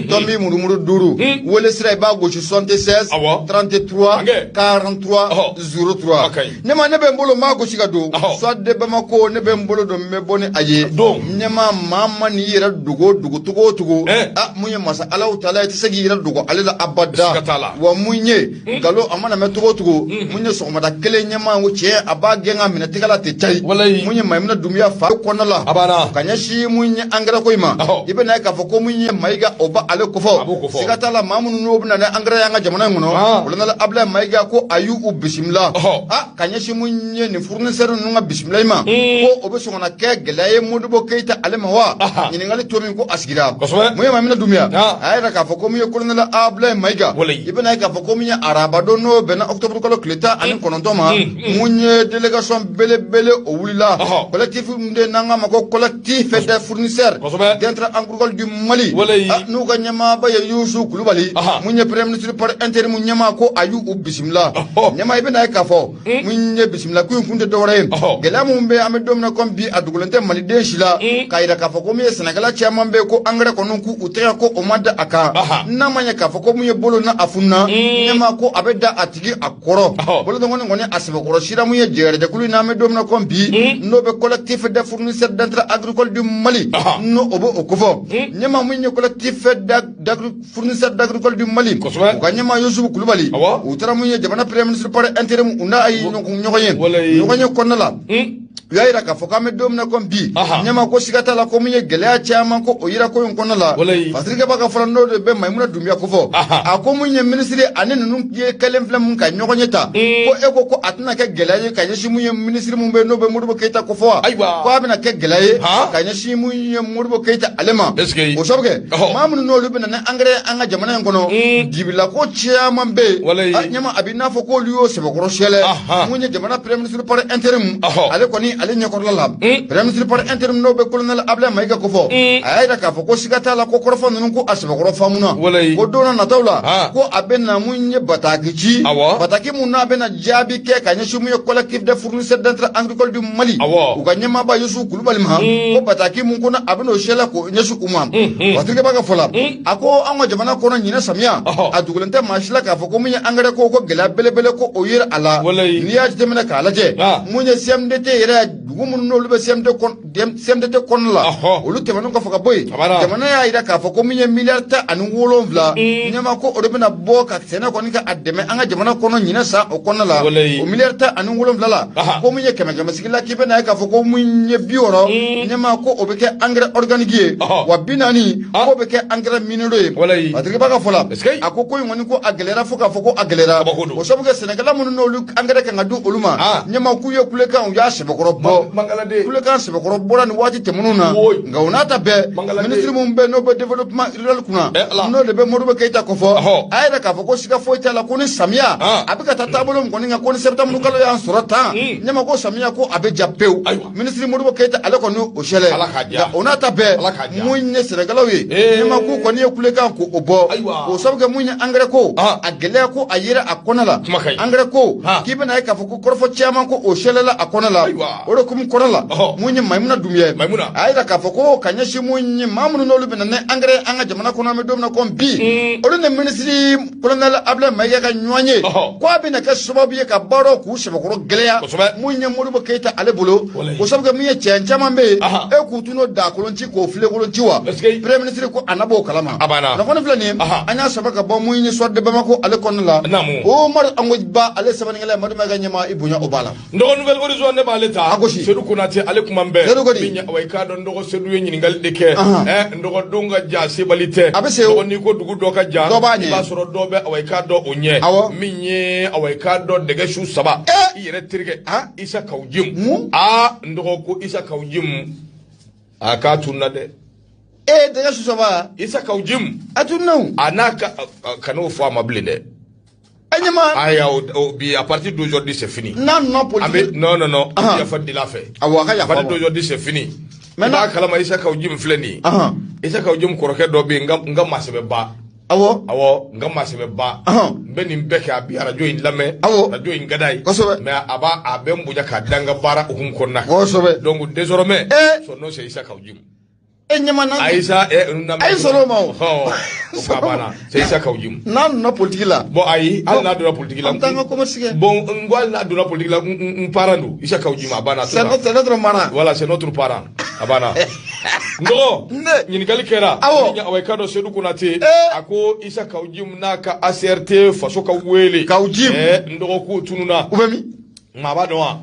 tomi murumuru 5. Wele sira i b'a gosi 76. Awɔ. 33. 43. 03. Ne ma ne bɛ n bolo n b'a gosi ka don. Soit de Bamako ne bɛ n bolo don n bɛ bɔ ni a ye. Don. Ɲɛma maa ma n'i yɛrɛ dogo dogo cogo o cogo. A mun ye masa Alahu taala i tɛ se k'i yɛrɛ dogo ale la abada. Siga t'a la. Wa mun ye nkalon a mana mɛn cogo o cogo. Mun ye sɔgɔmada kelen ɲɛma ko cɛ a b'a gɛn ka minɛ tɛgɛ la ten cayi. Walayi. Mun ye Mayimuna Dunbiya fa kɔnɔna la. A banna. Ka ɲɛsin mun ye angɛrɛ ko in ma. I bɛna ye k'a fɔ ko mun ye Mayiga o b'ale kofɔ. A b'o kofɔ. Siga t'a la maa minnu n'o bɛna ni angɛrɛ y'an ka jamana in kɔnɔ. Colonel Abdoulaye Mayiga ko a y'u bisimila. A ka ɲɛsin mun ye nin fournisseur ninnu ka bisimila in ma. Ko o bɛ sɔn ka na kɛ gɛlɛya ye Modibo Keyita ale ma wa. Ɲininkali to min ko a sigira. Kosɛbɛ. Mun ye Mayimuna Dunbiya. A y'a jira k'a fɔ ko mun ye colonel Abdoulaye Mayiga. Walayi. I bɛna ye k'a fɔ ko mun ye arabadon n'o bɛnna octobre kalo tile 19 ma. Mun ye délégation belebele o wulila. Collectif min de n'an k'a ma ko collectif des fournisseurs d'intrants agricoles du Mali. N'u ka ɲɛmaaba ye Yusu Kulubali. Mun ye premier ministre par intérim ɲɛmaa ko a y'u bisimila. Ɲɛmaa i bɛna ye k'a fɔ mun ye bisimila ko in kun tɛ dɔwɛrɛ ye. Gɛlɛya mun bɛ an bɛ don min na comme bi a dogolen tɛ maliden si la. K'a jira k'a fɔ ko mun ye sɛnɛkɛla caman bɛ yen ko angɛrɛ kɔni k'u tɛgɛ ko o ma da a kan. N'a ma ɲɛ k'a fɔ ko mun ye bolo na a fununa. Ɲɛmaa ko a bɛ da a tigi a kɔrɔ. Bolodengɔnni kɔni a sɛbɛkɔrɔ sira mun ye jɛgɛrɛjɛkulu in n'an bɛ don min na comme bi n'o bɛ collectif des fournisseurs d'intrants agricoles du Mali. N'o o bɛ o kofɔ. Ɲɛmaa mun ye collectif fournisseurs d'agricoles du Mali. U ka ɲɛmaa Yusufu Kulubali. U taara mun ye jamana premier ministre par intérim u n'a ye ɲɔgɔn ye. Ɲɔgɔn ye kɔnɔna la. U y'a jira k'a fɔ k'an bɛ don min na comme bi. Ɲɛmaa ko siga t'a la ko mun ye gɛlɛya caman ko o yira ko in kɔnɔna la. Fasirikɛba ka fɔlɔ n'o de bɛ Mayimuna Dunbiya kofɔ. A ko mun ye minisiri ani ninnu ye kɛlen filɛ mun ka ɲɔgɔn ye ta. Ko e ko ko a tɛna kɛ gɛlɛya ye ka ɲɛsin mun ye minisiri mun bɛ yen n'o bɛ Modibo Keyita kofɔ wa. Ko a bɛna kɛ gɛlɛya ye ka ɲɛsin mun ye Modibo Keyita ale ma. O sababu kɛ maa minnu n'olu bɛ na ni angɛrɛ an ka jamana in kɔnɔ. Dibila ko caman bɛ yen. Ɲɛmaa a b'i n'a fɔ k'olu y'o sɛbɛkɔrɔ sɛlɛ. Mun ye jamana premier ministre par intérim ale kɔni ale ɲɛkɔrɔla la. Premier ministre par intérim n'o bɛ colonel Abdoulaye Mayiga kofɔ. A y'a jira k'a fɔ ko siga t'a la ko kɔrɔfɔ ninnu ko a sɛbɛkɔrɔ faamuna. Ko don na nataw la. Ko a bɛ na mun ye bataki ci. Bataki mun n'a bɛ na jaabi kɛ ka ɲɛsin mun ye collectif des fournisseurs d'intrants agricoles du Mali. U ka ɲɛmaaba Yusufu Kulubali ma. Ko bataki mun ko a bɛ n'o sɛlɛ k'o ɲɛsin u ma. Fasirikɛba ka fɔ la. A ko an ka jamana kɔnɔ ɲinɛ samiya. A dogolen tɛ maa si la k'a fɔ ko mun ye angɛrɛ ko ko gɛlɛya belebele ko o yera a la. N'i y'a jateminɛ k'a lajɛ. Mun ye CMDT yɛrɛ dugu minnu n'olu bɛ CMDT kɔnɔna la olu tɛmɛnen kɔfɛ ka bɔ yen jamana y'a jira k'a fɔ ko min ye miliyari 17 ɲɛma ko o de bɛna bɔ ka sɛnɛ kɔni ka a dɛmɛ an ka jamana kɔnɔ ɲinɛ san o kɔnɔna la o miliyari 17 la ko min ye 100 sigi la k'i bɛna ye k'a fɔ ko min ye 60 ɲɛma ko o bɛ kɛ engrais organique ye wa 40 k'o bɛ kɛ engrais minéraux ye Patrick ka fɔ la a ko ko in kɔni ko a gɛlɛyara fo k'a fɔ ko a gɛlɛyara o sababu kɛ sɛnɛkɛla minnu n'olu engrais kan ka di olu ma ɲɛma k'u ye kulekan u y'a sɛbɛkɔrɔ bɔ fɔ kulekan sɛbɛkɔrɔ bɔra nin waati tɛmɛnenw na nka o n'a ta bɛɛ minisiri min bɛ n'o bɛ développement rural kunna n'o de bɛ Modibo Keyita kofɔ a yɛrɛ k'a fɔ ko siga foyi t'a la ko ni samiya a bɛ ka taa taabolo min kɔni kan ko ni septembre kalo y'an sɔrɔ tan ɲɛma ko samiya ko a bɛ ja pewu minisiri Modibo Keyita ale kɔni o sɛlɛ nka o n'a ta bɛɛ mun ye sɛnɛkɛlaw ye ɲɛma k'u kɔni ye kulekan k'o bɔ k'o sababu kɛ mun ye engrais ko a gɛlɛya ko a yera a kɔnɔ la engrais ko k'i bɛna ye k'a fɔ ko kɔrɔfɔ caman ko o sɛlɛla a kɔnɔ la o de kumu kɔnɔ la mun ye Mayimuna Dumbuya a yira k'a fɔ ko ka ɲɛsin mun ye maa minnu n'olu bɛna ni engrais an ka jamana kɔnɔ an bɛ don min na komi bi olu ni minisiri colonel Abdoulaye Mayiga ka ɲɔgɔn ye ko a bɛna kɛ sababu ye ka baaraw k'u sɛbɛkɔrɔ gɛlɛya mun ye Modibo Keyita ale bolo o sababu kɛ mun ye cɛ caman bɛ yen e k'u tun n'o dakolon ci k'o filenkolon ci wa premier ministre ko a na b'o kalama kunnafoni filɛ nin ye an y'a saba ka bɔ mun ye Soir de Bamako ale kɔnɔna la Umaru Angojiba ale sɛbɛnnikɛla ye Madu Mayiga ɲɛmaa i bonya o b'a la. N dɔgɔ Nouvel Horizon ne b'ale ta Sedu Konate ale kuma bɛɛ min ye awa i k'a dɔn n dɔgɔ Sedu ye ɲininkali de kɛ n dɔgɔ don ka jan sebali tɛ a bɛ se dɔgɔ n'i ko dugu dɔ ka jan i b'a sɔrɔ dɔ bɛ awa i k'a dɔn o ɲɛ min ye awa i k'a dɔn dɛgɛ su saba i yɛrɛ terikɛ Isa Kawu Jim aa n dɔgɔ ko Isa Kawu Jim a k'a tununa dɛ. Dɛgɛ su saba Isa Kawu Jim a tununa o a n'a ka kan'o fɔ a ma bilen dɛ. Ayi, bi à partir d'aujourd'hui c'est fini. Non non politique. Non non non. An bɛ yafa deli a fɛ. Awɔ, a ka yafa. À partir d'aujourd'hui c'est fini. Maintenant i b'a kalama Isa Kawu Jim filɛ nin ye. Isa Kawu Jim kɔrɔkɛ dɔ bɛ yen n ka maasɛbɛba. Awɔ. Awɔ, n ka maasɛbɛba. N bɛ nin bɛɛ kɛ a bi arajo in lamɛn. Awɔ. Arajo in ka d'a ye. Kosɛbɛ. Mais a b'a a bɛ n bonya k'a da n ka baara hukumu kɔnɔna. Kosɛbɛ. Donc désormais. Son nom c'est Isa Kawu Jim. E ɲɛma na. Ayisa ayi sɔrɔ o ma o. O ka banna c'est Isa Kawu Jim. N'a nana politique la. Bon ayi hali n'a donna politique la. An t'an ka commerce kɛ. Bon n ko hali n'a donna politique la n parent don Isa Kawu Jim a banna. C'est notre parent. Voilà, c'est notre parent a banna. N dɔgɔ ɲininkali kɛra. Awɔ. Awa i k'a dɔn Sedu Konate. A ko Isa Kawu Jim n'a ka ACRT faso ka wele. Kawu Jim. N dɔgɔ k'o tununa. U bɛ min? Maa b'a dɔn wa?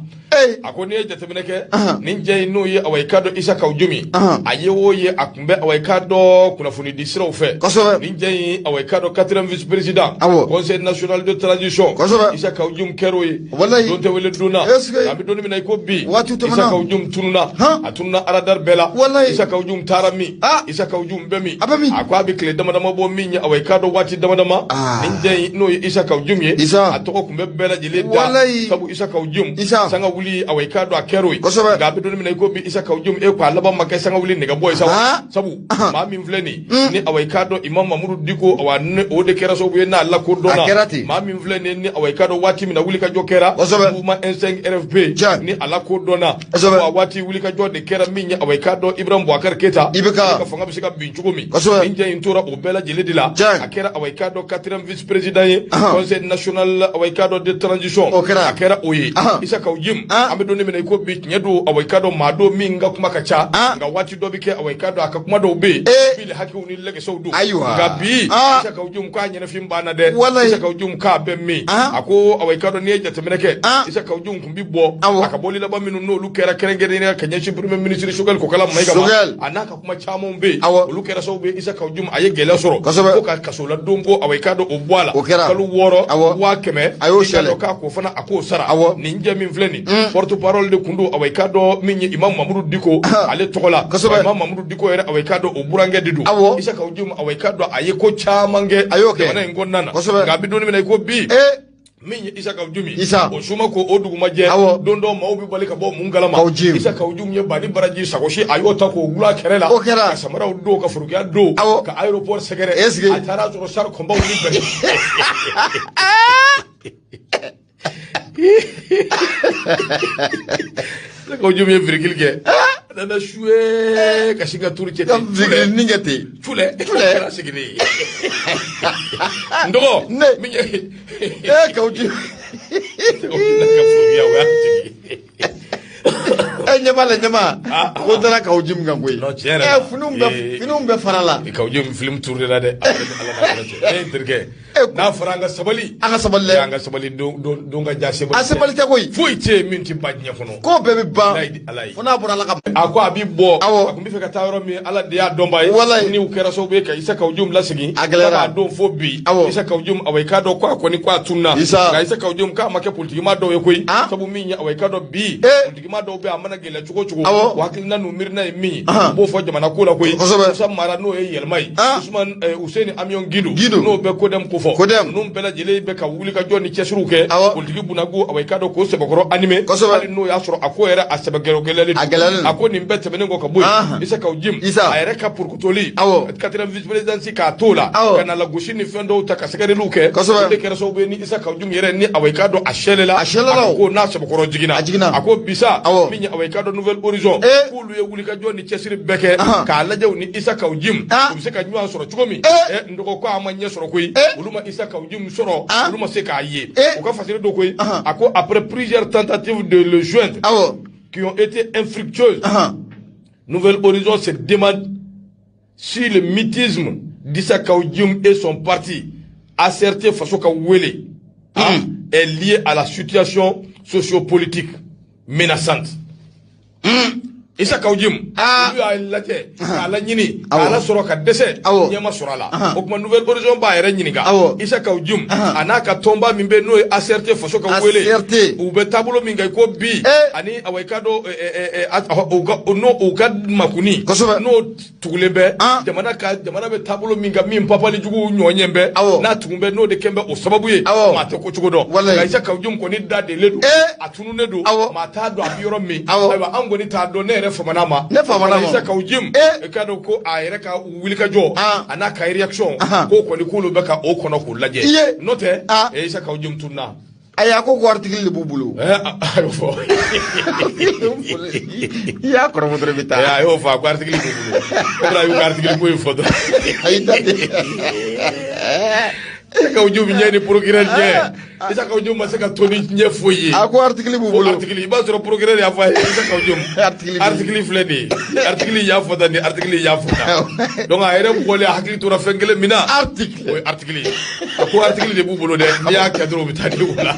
A ko n'i ye jateminɛ kɛ nin jɛ in n'o ye awa i k'a dɔn Isa Kawu Jim a ye o ye a tun bɛ awa i k'a dɔn kunnafoni di siraw fɛ nin jɛ in awa i k'a dɔn 4e vice président conseil national de transition Isa Kawu Jim kɛr'o ye don tɛ wele don na an bɛ don min na i ko bi Isa Kawu Jim tununa a tununa radar bɛɛ la Isa Kawu Jim taara min Isa Kawu Jim bɛ min a ko a bɛ tile dama dama bɔ min ye awa i k'a dɔn waati dama dama nin jɛ in n'o ye Isa Kawu Jim ye a tɔgɔ tun bɛ bɛɛ lajɛlen da sabu Isa Kawu Jim sanga wuli awa i k'a dɔn a kɛr'o ye nka a bɛ don min na i ko bi Isa Kawu Jim e ko a laban ma kɛ sanga wuli nɛgɛ bɔ ye sa sabu maa min filɛ nin ni awa i k'a dɔn Imam Mamudu Diko awa o de kɛra sababu ye n'a lakodɔnna maa min filɛ nin ni awa i k'a dɔn waati min na wulikajɔ kɛra mouvement M5 RFP ni a lakodɔnna a waati wulikajɔ de kɛra min ye awa i k'a dɔn Ibrahim Boubacar Keita ka fanga bɛ se ka bin cogo min nin jɛ in tora o bɛɛ lajɛlen de la a kɛra awa i k'a dɔn 4e vice président ye conseil national awa i k'a dɔn de transition a kɛra o ye Isa Kawu Jim an bɛ don min na i ko bi tiɲɛ don awa i k'a dɔn maa don min ka kuma ka ca nka waati dɔ bɛ kɛ awa i k'a dɔn a ka kuma dɔw bɛ yen bi hakɛw ni lɛgɛsɛw don nka bi Isa Kawu Jim k'a ɲɛnafin banna dɛ Isa Kawu Jim k'a bɛ min a ko awa i k'a dɔn n'i ye jateminɛ kɛ Isa Kawu Jim tun bɛ bɔ a ka bɔli laban minnu n'olu kɛra kɛrɛnkɛrɛnnenya ka ɲɛsin premier ministre Choguel Kokalla Maïga ma a n'a ka kuma caman bɛ yen olu kɛra sababu ye Isa Kawu Jim a ye gɛlɛya sɔrɔ fo ka kasoladon ko awa i k'a dɔn o bɔ a la kalo 6 100,000 a y'o sɛlɛ k'a k'o fana a k'o sara nin jɛ min filɛ nin porte parole de kun don awa i k'a dɔn min ye Imam Mamudu Diko ale tɔgɔ la Imam Mamudu Diko yɛrɛ awa i k'a dɔn o burankɛ de don Isa Kawu Jim awa i k'a dɔn a ye ko caman kɛ jamana in kɔnɔna na nka a bɛ don min na i ko bi min ye Isa Kawu Jim o suma ko o dugu ma jɛ don dɔ maaw bɛ bali ka bɔ mun kalama Isa Kawu Jim ye bani baraji sakosi a y'o ta k'o gulon a kɛrɛ la ka samaraw don ka forokiya don ka aéroport sɛgɛrɛ a taara sɔrɔ sari kɔnbaw ni bɛrɛ Isa Kawu Jim ye virgule kɛ a nana suye ka sin ka turu cɛ ten virgule nin kɛ ten culɛ kɛra sigilen ye n dɔgɔ min ye Kawu Jim ka forokiya o y'a jigin ɲɛ b'a la ɲɛma ko taara Kawu Jim kan koyi finiw bɛɛ fara la Kawu Jim film tourné la dɛ ala n'a kɛra cɛ ne terikɛ N'a fɔra an ka sabali. An ka sabali dɛ. An ka sabali don ka ja sebali. A sebali tɛ koyi. Foyi tɛ yen min tɛ ban diɲɛ kɔnɔ. Ko bɛɛ bɛ ban. Alayi. Fo n'a bɔra Ala ka. A ko a bɛ bɔ. Awɔ. A tun bɛ fɛ ka taa yɔrɔ min Ala de y'a dɔn ba ye. Walayi. Ni u kɛra sababu ye ka Isa Kawu Jim lasegin. A gɛlɛyara. K'a don fo bi. Awɔ. Isa Kawu Jim awa i k'a dɔn ko a kɔni ko a tununa. Isa. Nka Isa Kawu Jim k'a ma kɛ politikima dɔw ye koyi. Ah. Sabu min ye awa i k'a dɔn bi. Eh. Politikima dɔw bɛ a mana gɛlɛya cogo o cogo. Awɔ. O hakilina n'u miirina ye min ye. Ahan. U b'o fɔ jamana ko la koyi. Kosɛbɛ. Musa Mara n'o ye yɛlɛma ye. Ah. Usman Useni Amion Gindo. Gindo. N'o bɛ Kodɛm ko fɔ. Kodɛm. Ninnu bɛɛ lajɛlen bɛ ka wuli ka jɔ ni cɛsiriw kɛ. Awɔ. Politiki bunako awa i k'a dɔn k'o sɛbɛkɔrɔ animé. Kosɛbɛ. Hali n'o y'a sɔrɔ a ko yɛrɛ a sɛbɛgɛlɛlen don. A gɛlɛyalen don. A ko nin bɛɛ tɛmɛnen kɔ ka bɔ Ahan. yen. Isa Kawu Jim. Isa. A yɛrɛ ka purukutoli. Awɔ. Quatrième vice présidence k'a t'o la. Awɔ. Ka na lagosi ni fɛn dɔw ta ka sɛgɛrɛliw kɛ. Kosɛbɛ. O de kɛra sababu ye ni Isa Kawu Jim yɛrɛ ni awa i k'a dɔn a sɛlɛla. A sɛlɛla o. A ko n'a sɛbɛkɔrɔ jiginna. A jiginna. A ko bisa. Awɔ. Min ye awa i k'a dɔn Nouvel Horizon. Eh. K'olu ye wulikajɔ ni cɛsiri bɛɛ kɛ. Ahan. K'a lajɛ u ni Isa Kawu Jim. Ah. U bɛ se ka ɲɔgɔn sɔrɔ cogo min. Eh. N dɔgɔ ko a ma ɲɛ sɔrɔ koyi. Eh. Olu ma Isa Kawu Jim sɔrɔ. Ah. Olu ma se k'a ye. Eh. U ka fasiri dɔ koyi. Ahan. A ko après plusieurs tentatives de le joindre. Awɔ. Qui ont été infructueuses. Ahan. Nouvel Horizon se demande si le mutisme d'Issa Kawu Jim et son parti ACRT Faso ka wele est lié à la situation sociopolitique menaçante. Issa Kawu Jim, Ah. olu y'a lajɛ k'a laɲini Awɔ. k'a lasɔrɔ ka dɛsɛ Awɔ. ɲɛ ma sɔrɔ a la Ahan. o tuma Nouvel Horizon b'a yɛrɛ ɲininka Awɔ. Issa Kawu Jim Ahan. a n'a ka tɔnba min bɛ yen n'o ye ACRT Faso ka wele ACRT. u bɛ taabolo min kan i ko bi Eh. ani awa i ka dɔn n'o u ka makuni Kosɛbɛ. n'o tugulen bɛ Ah. jamana ka jamana bɛ taabolo min kan min papali jugu ɲɔɲɛ bɛ Awɔ. n'a tugun bɛ n'o de kɛn bɛ o sababu ye Awɔ. maa tɛ ko cogo dɔn Walayi. nka Issa Kawu Jim kɔni da delen don Eh. a tununnen don Awɔ. maa t'a dɔn a bɛ yɔrɔ min Awɔ. ayiwa an kɔni t'a dɔn ne yɛrɛ famana ma Ne famana ma. Issa Kawu Jim Eh. i k'a dɔn ko a yɛrɛ ka wulikajɔ Ah. a n'a ka réaction Ahan. k'o kɔni k'olu bɛ ka o kɔnɔ k'o lajɛ I ye. n'o tɛ Ah. Issa Kawu Jim tununa Ayi a ko article de b'u bolo. A y'o fɔ. I y'a kɔrɔfɔ dɔrɔn i bɛ taa. A y'o fɔ a ko article b'u bolo. O de y'u ka article ko in fɔ dɔrɔn. Ayi da de. Issa Kawu Jim ɲɛ ni procureur ɲɛ. Issa Kawu Jim ma se ka to ni ɲɛ foyi ye. A ko article b'u Fo bolo. article i b'a sɔrɔ procureur y'a fɔ a ye Issa Kawu Jim. Article b'i- Article filɛ nin ye. Article y'a fɔ tan nin article y'a fɔ tan. Donc a yɛrɛ bɔlen a hakili tora fɛn kelen min na. Article. O ye article ye. A ko article de b'u bolo dɛ. N'i y'a kɛ dɔrɔn u bɛ taa di u la.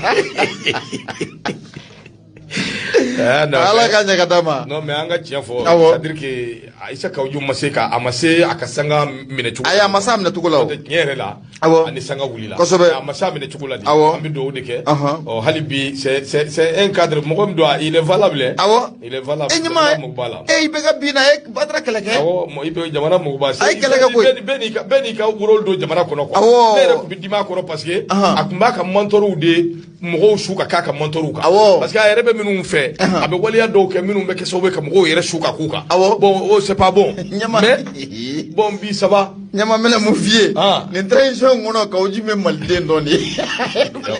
Non, Ala mais- ka ɲɛ ka d'a ma. Non mais an ka tiɲɛ fɔ Awɔ. c'est à dire que Issa Kawu Jim ma se ka a ma se a ka sanga minɛ cogo. Ayi a ma s'a minɛ cogo la o. Tiɲɛ yɛrɛ la. Awɔ. Ani sanga wulila. Kosɛbɛ. A ma se a minɛ cogo la de. Awɔ. An bɛ dugawu de kɛ. Ɔhɔn. Ɔ hali bi c'est un cadre mɔgɔ min don il est valable. hein. Awɔ. Il est valable. E ɲuman Jamana mago b'a la. e i bɛ ka bin na e Badara kɛlɛ kɛ. Awɔ mɔ i bɛ jamana mago b'a la. A ye kɛlɛ kɛ koyi. Bɛɛ n'i ka rôle don jamana kɔnɔ quoi. Awɔ. Ne yɛrɛ tun bɛ dimi a kɔrɔ parce que Ahan. a tun b'a ka mentorw de mɔgɔw su ka k'a ka mentorw kan. Awɔ. Parce que a yɛrɛ bɛ minnu fɛ a bɛ waleya dɔw kɛ minnu bɛ kɛ sababu ye ka mɔgɔw yɛrɛ su ka k'u kan. Awɔ. Bon o c'est pas bon. Ɲɛma. Mais bon bi ça va. Ɲama mɛnɛ mun f'i ye. Ah. Nin transition in kɔnɔ Kawu Jim bɛ maliden dɔn de ye.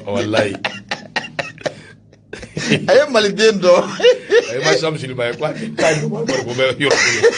Walayi. A ye maliden dɔn. A ye ma Sam Siliba ye ko a k'a ye ko bɛ yɔrɔ kelen.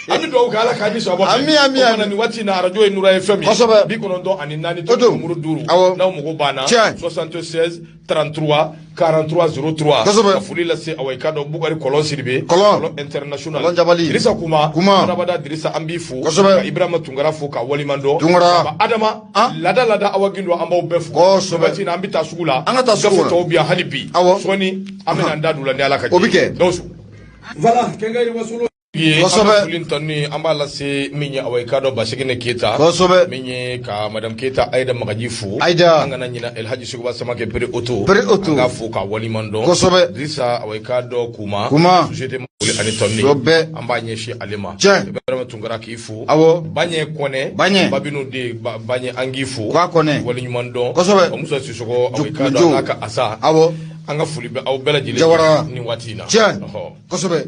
An bɛ dugawu kɛ Ala k'an ni sɔn Ami, ami, O kumana ami. nin waati in na arajo ye Nura FM ye. Kosɛbɛ. 94 O don. muru 5. Awɔ. N'aw mago banna. Tiɲɛ. 76 33 43 03. Kosɛbɛ. Ka foli lase awa i k'a dɔn Bukari Kɔlɔn Sidibe. Kɔlɔn. International. Kɔlɔn Jabali. Dirisa Kuma. Kuma. Badabada Dirisa an b'i fo. Kosɛbɛ. Ka Ibrahima Tunkara fo ka waliman dɔn. Tunkara. Ka Adama. Ah. Lada lada Awa Gindo an b'aw bɛɛ fo. Kosɛbɛ. Nin waati in na an bɛ taa sugu la. An ka taa sugu Gafe la. tɔw bɛ yan hali bi. Awɔ. Sɔɔni an bɛna an da don u la ni Ala ka O bɛ jɛ. kɛ. Gawusu. Voilà Kɛnkɛyiri Wasolo ye Kosɛbɛ. an bɛ foli tanu an b'a lase min ye awa i k'a dɔn Basigine Keyita. Kosɛbɛ. Min ye ka madame Keyita Ayida Magaji fo. Ayida. An kana ɲinɛ Elhaji Seguba Samakɛ Pere Oto. Pere Oto. An k'a fo k'a waliman dɔn. Kosɛbɛ. Dirisa awa i k'a dɔn Kuma. Kuma. Société foli ani tanu. Kosɛbɛ. An b'a ɲɛsin ale ma. Tiɲɛ. Ibrahima Tunkara k'i fo. Awɔ. Baɲɛ Kɔnɛ. Baɲɛ. Babinu den Baɲɛ an k'i fo. K'a Kɔnɛ. Waliɲuman dɔn. Kosɛbɛ. Musa Sisɔkɔ awa i k'a dɔn Jo. a n'a ka asa. Awɔ. An ka foli bɛ aw bɛɛ lajɛlen. Jawara. Nin waati in na. Tiɲɛ. Ɔhɔ. Kosɛbɛ.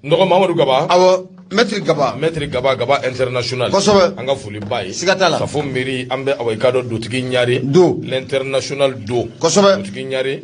N dɔgɔ Mamadu Gaba. Awɔ. Maître Gaba. Maître Gaba Gaba international. Kosɛbɛ. An ka foli b'a ye. Siga t'a la. Safo mairie an bɛ awa i k'a dɔn dutigi ɲare. Do. L'international do. Kosɛbɛ. Dutigi ɲare.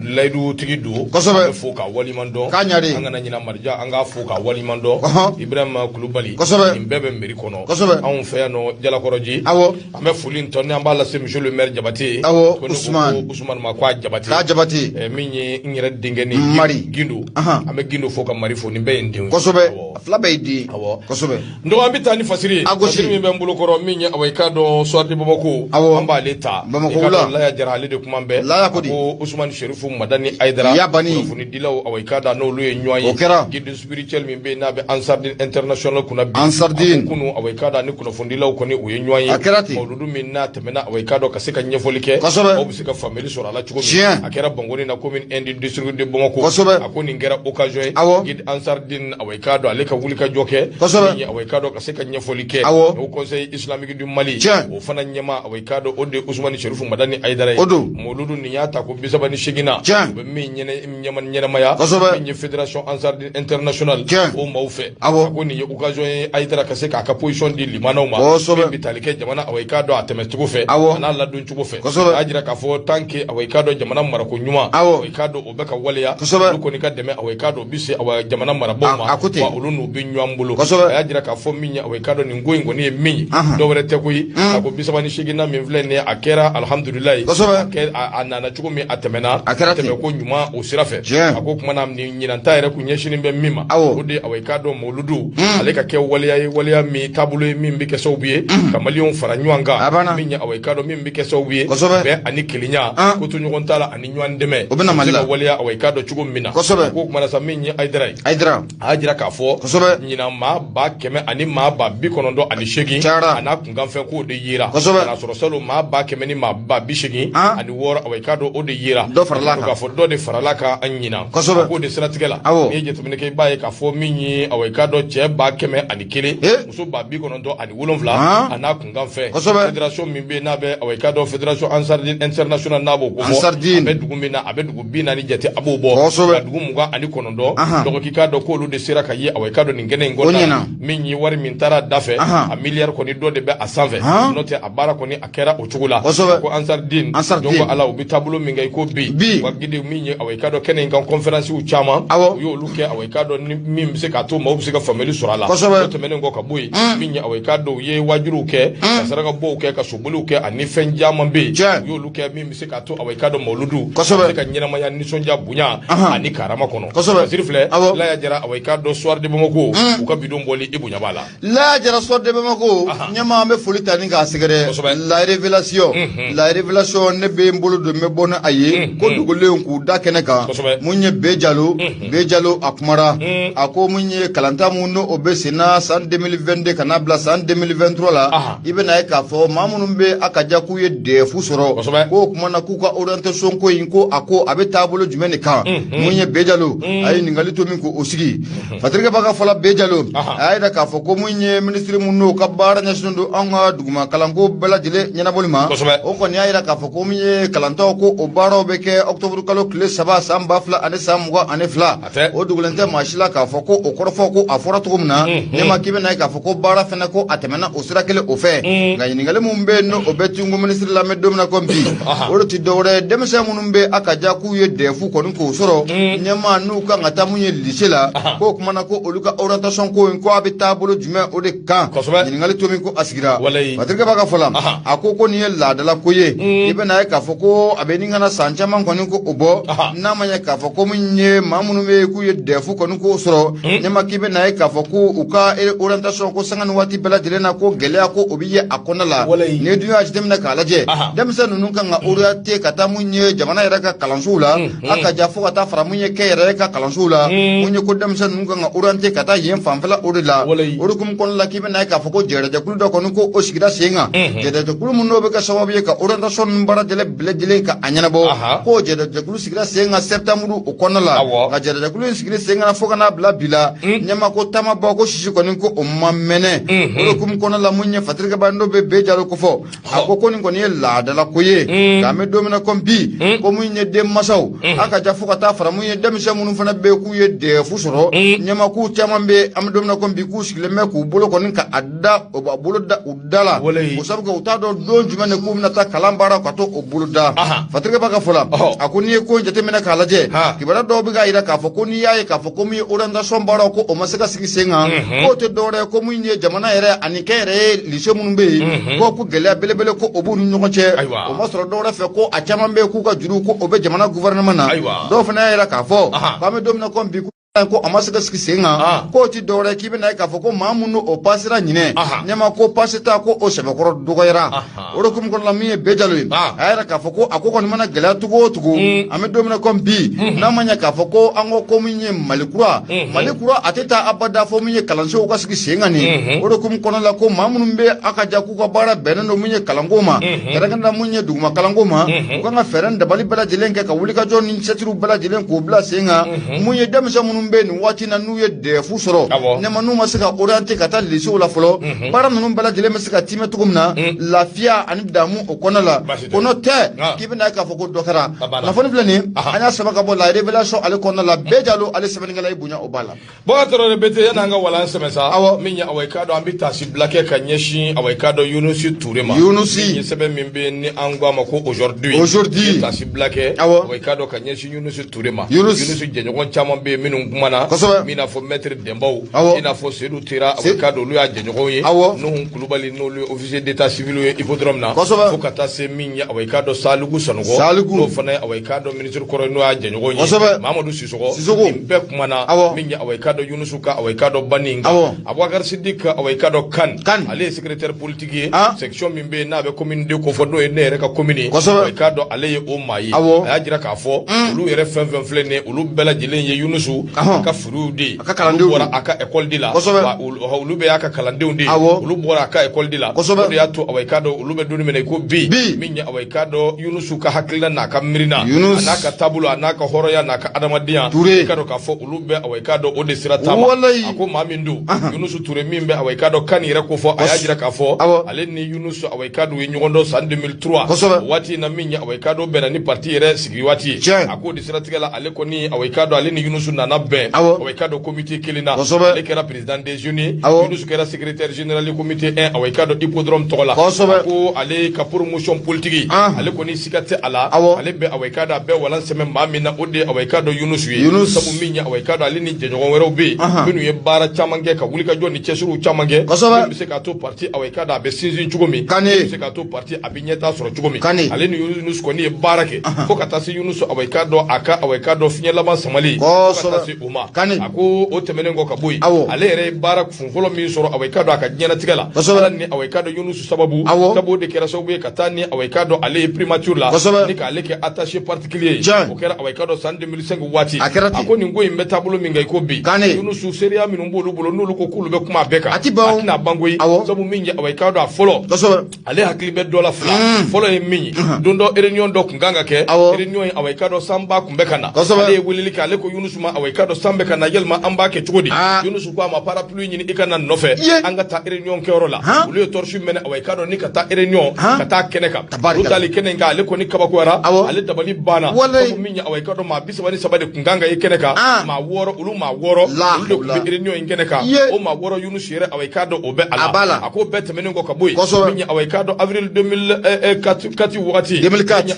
Layidutigi do. Kosɛbɛ. An bɛ fo k'a waliman dɔn. K'a ɲare. An kana ɲina Marija an k'a fo k'a waliman dɔn. Ɔhɔn. Ibrahima Kulubali. Kosɛbɛ. Nin bɛɛ bɛ mairie kɔnɔ. Kosɛbɛ. Anw fɛ yan nɔ Jalakɔrɔji. Awɔ. An bɛ foli in tɔ ni an b'a lase monsieur le maire Jabate. Awɔ, Ko ne ko Ousmane. ko Ousmane ma ko a Jabate. K'a Jabate. Min ye n yɛrɛ denkɛ ni Mari. Gindo. Ahan. An bɛ Gindo fo ka Mari fo nin bɛɛ ye n denw ye. Kosɛbɛ. Awɔ. A fila bɛɛ bɛɛ y'i den. Awɔ. Kosɛbɛ. N dɔgɔ, an bɛ taa ni fasiri ye. A gosi. Fasiri min bɛ n bolo kɔrɔ, min ye, awa, i k'a dɔn, Soir de Bamako. Awɔ. An b'ale ta. Bamakɔ I k'a dɔn, wula. Laya Jara, ale de kuma bɛɛ. Laya ko di? A ko Usumani Serifu Madani Ayidara. Ya bani. Kunnafonidilaw, awa, i k'a dɔn, n'olu ye ɲɔgɔn ye. O kɛra. Guide spirituel min bɛ yen n'a bɛ Ansardine International kunna bi. Ansardine. A ko kunu, awa, i k'a dɔn, ni kunnafonidilaw kɔni u ye ɲɔgɔn ye. A kɛra ten. Mawuludu min n'a tɛmɛna, awa, i k'a dɔn, ka se ka ɲɛfɔli kɛ. Kosɛbɛ. Aw bɛ se ka faamuyali sɔrɔ a la cogo min. Tiɲɛ. A kɛra Bankoni na, commune 1 du district de Bamako. Kosɛbɛ. A ko nin kɛra occasion ye. Awɔ. Guide Ansardine, awa, i k'a dɔn, ale ka wuli ka jɔ kɛ. Kosɛbɛ. Min ye, awa, i k'a dɔn, ka se ka ɲɛfɔli kɛ. Awɔ. Au Conseil islamique du Mali. Tiɲɛ. O fana ɲɛmaa, awa, i k'a dɔn, o de ye Usumani Serifu Madani Ayidara ye. O don. Mawuludu nin y'a ta ko 38 na. Tiɲɛ. O bɛ min ɲɛnamaya. Kosɛbɛ. Min ye Fédération Ansardine Internationale. Tiɲɛ. O maaw fɛ. Awɔ. A ko nin ye occasion ye Ayidara ka se k'a ka position di limanaw ma. Kosɛbɛ. Min bɛ tali kɛ jamana, awa, i k'a dɔn, a tɛmɛ cogo fɛ. Awɔ. A n'a ladon cogo fɛ. Kosɛbɛ. A y'a jira k'a fɔ tant que, awa, i k'a dɔn, jamana marako ɲuman. Awɔ. Awa, i k'a dɔn, o bɛ ka waleya. Kosɛbɛ. Olu kɔni ka dɛmɛ, awa, i k'a dɔn, o bɛ se, awa, jamana marabaaw ma. A ko ten. Wa olu n'u bɛ ɲɔgɔn bolo. Kosɛbɛ. A y'a jira k'a fɔ min ye, awa, i k'a dɔn, nin ko in kɔni ye min ye. Ahan. Dɔwɛrɛ tɛ koyi. A ko 38nan min filɛ nin ye, a kɛra alihamudulilayi. Kosɛbɛ. A nana cogo min, a tɛmɛna. A kɛra ten. Tɛmɛ ko ɲuman o sira fɛ. Tiɲɛ. A ko kumana nin ɲinan ta yɛrɛ kun ɲɛsinnen bɛ min ma. Awɔ. O de ye, awa, i k'a dɔn, mawuludu ale ka kɛ waleya ye, waleya min taabolo ye min bɛ kɛ sababu ye ka maliyɛnw fara ɲɔgɔn kan. A banna. Min ye, awa, i k'a dɔn, min bɛ kɛ sababu ye. Kosɛbɛ. Bɛn ani kelenya. An. Ko to ɲɔgɔn ta la ani ɲɔgɔn dɛmɛ. O bɛ na Mali la. Se ka waleya, awa, i k'a dɔn, cogo min na. Kosɛbɛ. A ko kumana sa, min ye Ayidara ye. Ayidara. A y'a jira k'a fɔ. Kosɛbɛ. Ɲinan maa 189 180. Cayara. A n'a kunkanfɛn k'o de yera. Kosɛbɛ. Ka n'a sɔrɔ salon maa 100 ni maa 806, awa, i k'a dɔn, o de yera. Dɔ farala kan. K'a fɔ dɔ de farala kan an ɲinan. Kosɛbɛ. A k'o de siratigɛ la. Awɔ. N'i ye jateminɛ kɛ, i b'a ye k'a fɔ min ye, awa, i k'a dɔn, cɛ 101. Eh. Muso 97. Han. A n'a kunkanfɛn. Kosɛbɛ. Fédération min bɛ yen n'a bɛ, awa, i k'a dɔn, fédération Ansardine Internationale n'a b'o ko fɔ. Ansardine. A bɛ dugu min na, a bɛ dugu 40 jate, a b'o bɔ. Kosɛbɛ. Ka dugu 29. Ahan. Donc i k'a dɔn k'olu de sera ka ye, awa, i k'a dɔn, nin kɛnɛ in O kɔnɔna ɲɛna. Min ye wari min taara da fɛ. Ahan. A miliyari kɔni dɔ de bɛ a sanfɛ. Han. N'o tɛ, a baara kɔni a kɛra o cogo la. Kosɛbɛ. Ko Ansardine. Ansardine. Donc ala u bɛ taabolo min kɛ i ko bi. Bi. Wa guide min ye, awa, i k'a dɔn, kɛnɛ in kan conférence caman. Awɔ. U y'olu kɛ, awa, i k'a dɔn, ni min bɛ se k'a to maaw bɛ se ka faamuyali sɔrɔ a la. Kosɛbɛ. O tɛmɛnen kɔ ka bɔ yen. Min ye, awa, i k'a dɔn, u ye wajuruw kɛ. Ka sarakabɔw kɛ, ka soboliw kɛ ani fɛn caman bɛ yen. Tiɲɛ. U y'olu kɛ min bɛ se k'a to, awa, i k'a dɔn, mawuludu. Kosɛbɛ. A bɛ se ka ɲɛnamaya nisɔndiya, bonya Ahan. ani karama kɔnɔ. Kosɛbɛ. Fasiri filɛ. Awɔ. Laya Jara, awa, i k'a dɔn, Soir de Bamako u ka bidon bɔli i bonya b'a la. Laya Jara, Soir de Bamako Ahan. ɲɛma, an bɛ foli ta ni k'a sɛgɛrɛ. Kosɛbɛ. La révélation, la révélation, ne bɛ n bolo don, n bɛ bɔ ni a ye ko dogolen k'u da kɛnɛ kan. Kosɛbɛ. Mun ye Be Jalo, Be Jalo a kumara, a ko mun ye kalanta mun n'o o bɛ sen na san 2022 ka n'a bila san 2023 la, Ahan. i bɛna ye k'a fɔ maa minnu bɛ a ka ja k'u ye DEF sɔrɔ, Kosɛbɛ. k'o kuma na k'u ka orientation ko in ko a ko a bɛ taabolo jumɛn de kan. Mun ye Be Jalo a ye ɲininkali to min k'o sigi, Fatirikɛ b'a ka fɔla Be Jalo, Ahan. a y'a jira k'a fɔ ko mun ye minisiri mun n'o ka baara ɲɛsinnen don anw ka duguma kalanko bɛɛ lajɛlen ɲɛnabɔli ma, Kosɛbɛ. o kɔni y'a jira k'a fɔ ko mun ye kalantaw ko o baaraw bɛ kɛ octobre kalo tile 3 san 2022. A tɛ. O dogolen tɛ maa si la k'a fɔ ko o kɔrɔfɔ ko a fɔra cogo min na, ne ma k'i bɛna ye k'a fɔ ko baara fɛnɛ ko a tɛmɛna o sira kelen o fɛ. Nka ɲininkali mun bɛ yen n'o o bɛ tinko minisiri la, an bɛ don min na ko bi, Ahan. o de ti dɔwɛrɛ ye, denmisɛn minnu bɛ a ka ja k'u ye DEF kɔni k'o sɔrɔ, ɲɛmaa n'u kan ka taa mun ye lycée la, Ahan. k'o kumana ko olu ka orientation ko in ko a bɛ taabolo jumɛn o de kan. Kosɛbɛ. Ɲininkali to min ko a sigira, Walayi. Patrick b'a ka fɔ la, Ahan. a ko ko nin ye laadala ko ye, i bɛna ye k'a fɔ ko a bɛ nin kana san caman kɔni ko o bɔ, Ahan. n'a ma ɲɛ k'a fɔ ko min ye maa minnu bɛ yen k'u ye DEF kɔni k'o sɔrɔ, ɲɛma k'i bɛna ye k'a fɔ ko u ka orientation ko sanga ni waati bɛɛ lajɛlen na ko gɛlɛya ko o bɛ ye a kɔnɔna la. Walayi. N'i dun y'a jateminɛ k'a lajɛ, Ahan. denmisɛn ninnu kan ka orienté ka taa mun ye jamana yɛrɛ ka kalansow la, a ka ja fo ka taa fara mun ye kɛnyɛrɛye ka kalansow la, mun ye ko denmisɛn ninnu kan ka orienté ka taa yen fanfɛla o de la. Walayi. O de hukumu kɔnɔna la k'i bɛna ye k'a fɔ ko jɛrɛjɛkulu dɔ kɔni ko o sigira sen kan, jɛrɛjɛkulu min n'o bɛ kɛ sababu ye ka orientation ninnu baara bɛɛ lajɛlen ka a ɲɛnabɔ, Ahan. k'o jɛrɛjɛkulu sigira sen kan septembre o kɔnɔna la. Awɔ. Nka jɛrɛjɛkulu in sigili sen kan fo ka n'a bila bi la, ɲɛma ko taama bɔ ko sisi kɔni ko o ma mɛnɛ. O de hukumu kɔnɔna la, mun ye Fatirikɛba n'o bɛ Be Jalo kofɔ, a ko ko nin kɔni ye laadala ko ye, k'an bɛ don min na komi bi, ko mun ye denmansaw a ka ja fo ka taa fara mun ye denmisɛn minnu fana bɛ yen k'u ye DEF sɔrɔ, ɲɛma k'u caman bɛ an bɛ don min na komi bi k'u sigilen bɛ k'u bolo kɔni ka a da u b'a bolo da u da la, Walayi. o sabu kɛ u t'a dɔn don jumɛn de k'u bɛna taa kalan baara ka to o bolo da. Ahan. Fatirikɛ b'a ka fɔ la, Ɔhɔ. a ko n'i ye ko in jateminɛ k'a lajɛ, Ha. kibaruya dɔw bɛ k'a jira k'a fɔ ko n'i y'a ye k'a fɔ ko min ye orientation baaraw ko o ma se ka sigi sen kan, k'o tɛ dɔwɛrɛ ye ko min ye jamana yɛrɛ ani kɛnyɛrɛye lycée minnu bɛ yen ko gɛlɛya belebele ko o b'u ni ɲɔgɔn cɛ. Ayiwa. O ma sɔrɔ dɔwɛrɛ fɛ ko a caman bɛ yen k'u ka juru ko o bɛ jamana gouvernement na. Ayiwa. Dɔw fana y'a jira k'a fɔ Ahan. k'an bɛ don min na komi bi Ko a ma se ka sigi sen kan, k'o ti dɔwɛrɛ k'i bɛna ye k'a fɔ ko maa minnu o pasera ɲinɛ ɲɛma ko pase ta ko o sɛbɛkɔrɔ dɔgɔyara. O de hukumu kɔnɔna la, min ye Bɛɛ Jalo ye, a y'a yira k'a fɔ ko a ko kɔni mana gɛlɛya cogo o cogo, an bɛ don min na komi bi, n'a ma ɲɛ k'a fɔ ko an ko min ye Mali kura, Mali kura a tɛ taa abada fo min ye kalansow ka sigi sen kan nin. O de hukumu kɔnɔna la, ko maa minnu bɛ a ka ja k'u ka baara bɛnnen don min ye kalanko ma, kɛrɛnkɛrɛnnenya la min ye duguma kalanko ma, u kan ka fɛɛrɛ ni dabali bɛɛ lajɛlen kɛ ka wulikajɔ ni cɛsiriw bɛɛ lajɛlen k'o bila sen kan. Mun ye denmisɛn minnu bɛ nin waati na n'u ye DEF sɔrɔ, nɛma n'u ma se ka orienter ka taa lycée la fɔlɔ, baara ninnu bɛɛ lajɛlen bɛ se ka timɛ cogo min na lafiya ani damu o kɔnɔna la. Ko n'o tɛ k'i bɛna k'a fɔ ko dɔ kɛra. Kunnafoni filɛ nin, an y'a sɛbɛn ka bɔ La Révélation ale kɔnɔna la. Bɛɛ Jalo ale sɛbɛnnikɛla ye, bonya o b'a la. Bɔkari Tarawele Bete, yan'an ka walan sɛmɛ sa, min ye awa i k'a dɔn an bɛ taasi bila kɛ ka ɲɛsin awa i k'a dɔn Yunusi Ture ma. Yunusi min ye sɛbɛn min bɛ yen ni an ko a ma ko Aujourd'hui. Aujourd'hui. Ye taasi bila kɛ awa i k'a dɔn ka ɲɛsin Yunusi Ture ma. Yunusi jɛɲɔgɔn caman bɛ yen minnu kumana, min n'a fɔ maître Denbaw, i n'a fɔ Seydou Tera, awa i k'a dɔn olu y'a jɛɲɔgɔnw ye. Nuhu Kulubali n'olu ye officier d'état civil ye hippodrome na. Fo ka taa se min ye awa i k'a dɔn Saliku Sanɔgɔ. Saliku n'o fana ye awa i k'a dɔn ministre kɔrɔ n'o y'a jɛɲɔgɔn ye. Mamadu Sisɔgɔ. Sisɔgɔ. Nin bɛɛ kumana min ye awa i k'a dɔn Yunusu ka awa i k'a dɔn banni kan. Abubakar Sidik awa i k'a dɔn Kan, ale ye secrétaire politique ye section min bɛ yen n'a bɛ commune 2 kofɔ, n'o ye ne yɛrɛ ka commune ye. Awa i k'a dɔn ale ye o maa ye. A y'a jira k'a fɔ olu yɛrɛ fɛn fɛn filɛ nin ye, olu bɛɛ lajɛlen ye Yunusu a ka furuw de ye. A ka kalandenw bɔra a ka école de la. Olu bɛɛ y'a ka kalandenw de ye. Olu bɔra a ka école de la. O de y'a to awa i k'a dɔn olu bɛ don min na i ko bi, min ye awa i k'a dɔn Yunusu ka hakilina n'a ka miirina, a n'a ka taabolo, a n'a ka hɔrɔnya, n'a ka adamadenya, i k'a dɔn k'a fɔ olu bɛ awa i k'a dɔn o de sira taama. A ko maa min don Yunusu Ture min bɛ awa i k'a dɔn kan yɛrɛ ko fɔ, a y'a jira k'a fɔ ale ni Yunusu awa i k'a dɔn u ye ɲɔgɔn dɔn san 2003. O waati in na min ye awa i k'a dɔn bɛnna ni parti yɛrɛ sigi waati ye. A k'o de siratigɛ la, ale kɔni awa i k'a dɔn ale ni Yunusu nana bɛn awa i k'a dɔn comité kelen na. Ale kɛra président des jeunes ye, Yunusu kɛra secrétaire général du comité 1 awa i k'a dɔn hippodrome tɔgɔ la. A ko ale ka promotion politique, ale kɔni siga tɛ a la, ale bɛ awa i k'a dɔn a bɛɛ walan sɛmɛ maa min na, o de ye awa i k'a dɔn Yunusu ye. Sabu min ye awa i k'a dɔn ale ni jɛɲɔgɔn wɛrɛw bɛ yen minnu ye baara caman kɛ ka wulikajɔ ni cɛsiriw caman kɛ, min bɛ se k'a to parti awa i k'a dɔn a bɛ sinsin cogo min, min bɛ se k'a to parti a bɛ ɲɛtaa sɔrɔ cogo min. Ale ni Yunusu kɔni ye baara kɛ fo ka taa se Yunusu awa i k'a dɔn a ka awa i k'a dɔn fiɲɛ laban samali fo ka taa se o ma. A ko o tɛmɛnen kɔ ka bɔ yen, ale yɛrɛ ye baara kunfɔlɔ min sɔrɔ awa i k'a dɔn a ka diɲɛlatigɛ la, ala ni awa i k'a dɔn Yunusu sababu, sabu o de kɛra sababu ye ka taa ni awa i k'a dɔn ale ye primature la ni k'ale kɛ attaché particulier ye. O kɛra awa i k'a dɔn san 2005 waati. A ko nin ko in bɛ taabolo min kan i ko bi, Yunusu seereya minnu b'olu bolo n'olu ko k'olu bɛ kuma a bɛɛ kan, a tɛna ban koyi. Sabu min ye awa i k'a dɔn a fɔlɔ, ale hakili bɛ dɔ la fila. Fɔlɔ ye min ye, don dɔ réunion dɔ kun kan ka kɛ, réunion ye awa i k'a dɔn sanba kun bɛ ka na. Ale ye weleli kɛ, ale ko Yunusu ma awa i k'a dɔn san bɛ ka na, yalima an b'a kɛ cogo di? Yunusu ko a ma parapluie ɲini i ka na nɔfɛ, an ka taa réunion kɛyɔrɔ la. Olu ye torche mɛnɛ awa i k'a dɔn ni ka taa réunion ka taa kɛnɛ kan. Olu taali kɛnɛ in kan, ale kɔni kabakoyara, ale dabali banna. Sabu min ye awa i k'a dɔn maa 33 de kun kan ka ye kɛnɛ kan, maa 6, olu maa 6 olu de kun bɛ réunion in kɛnɛ kan. O maa 6 Yunusu yɛrɛ awa i k'a dɔn o bɛ a la. A ko bɛɛ tɛmɛnen kɔ ka bɔ yen, min ye awa i k'a dɔn avril 2004 wagati,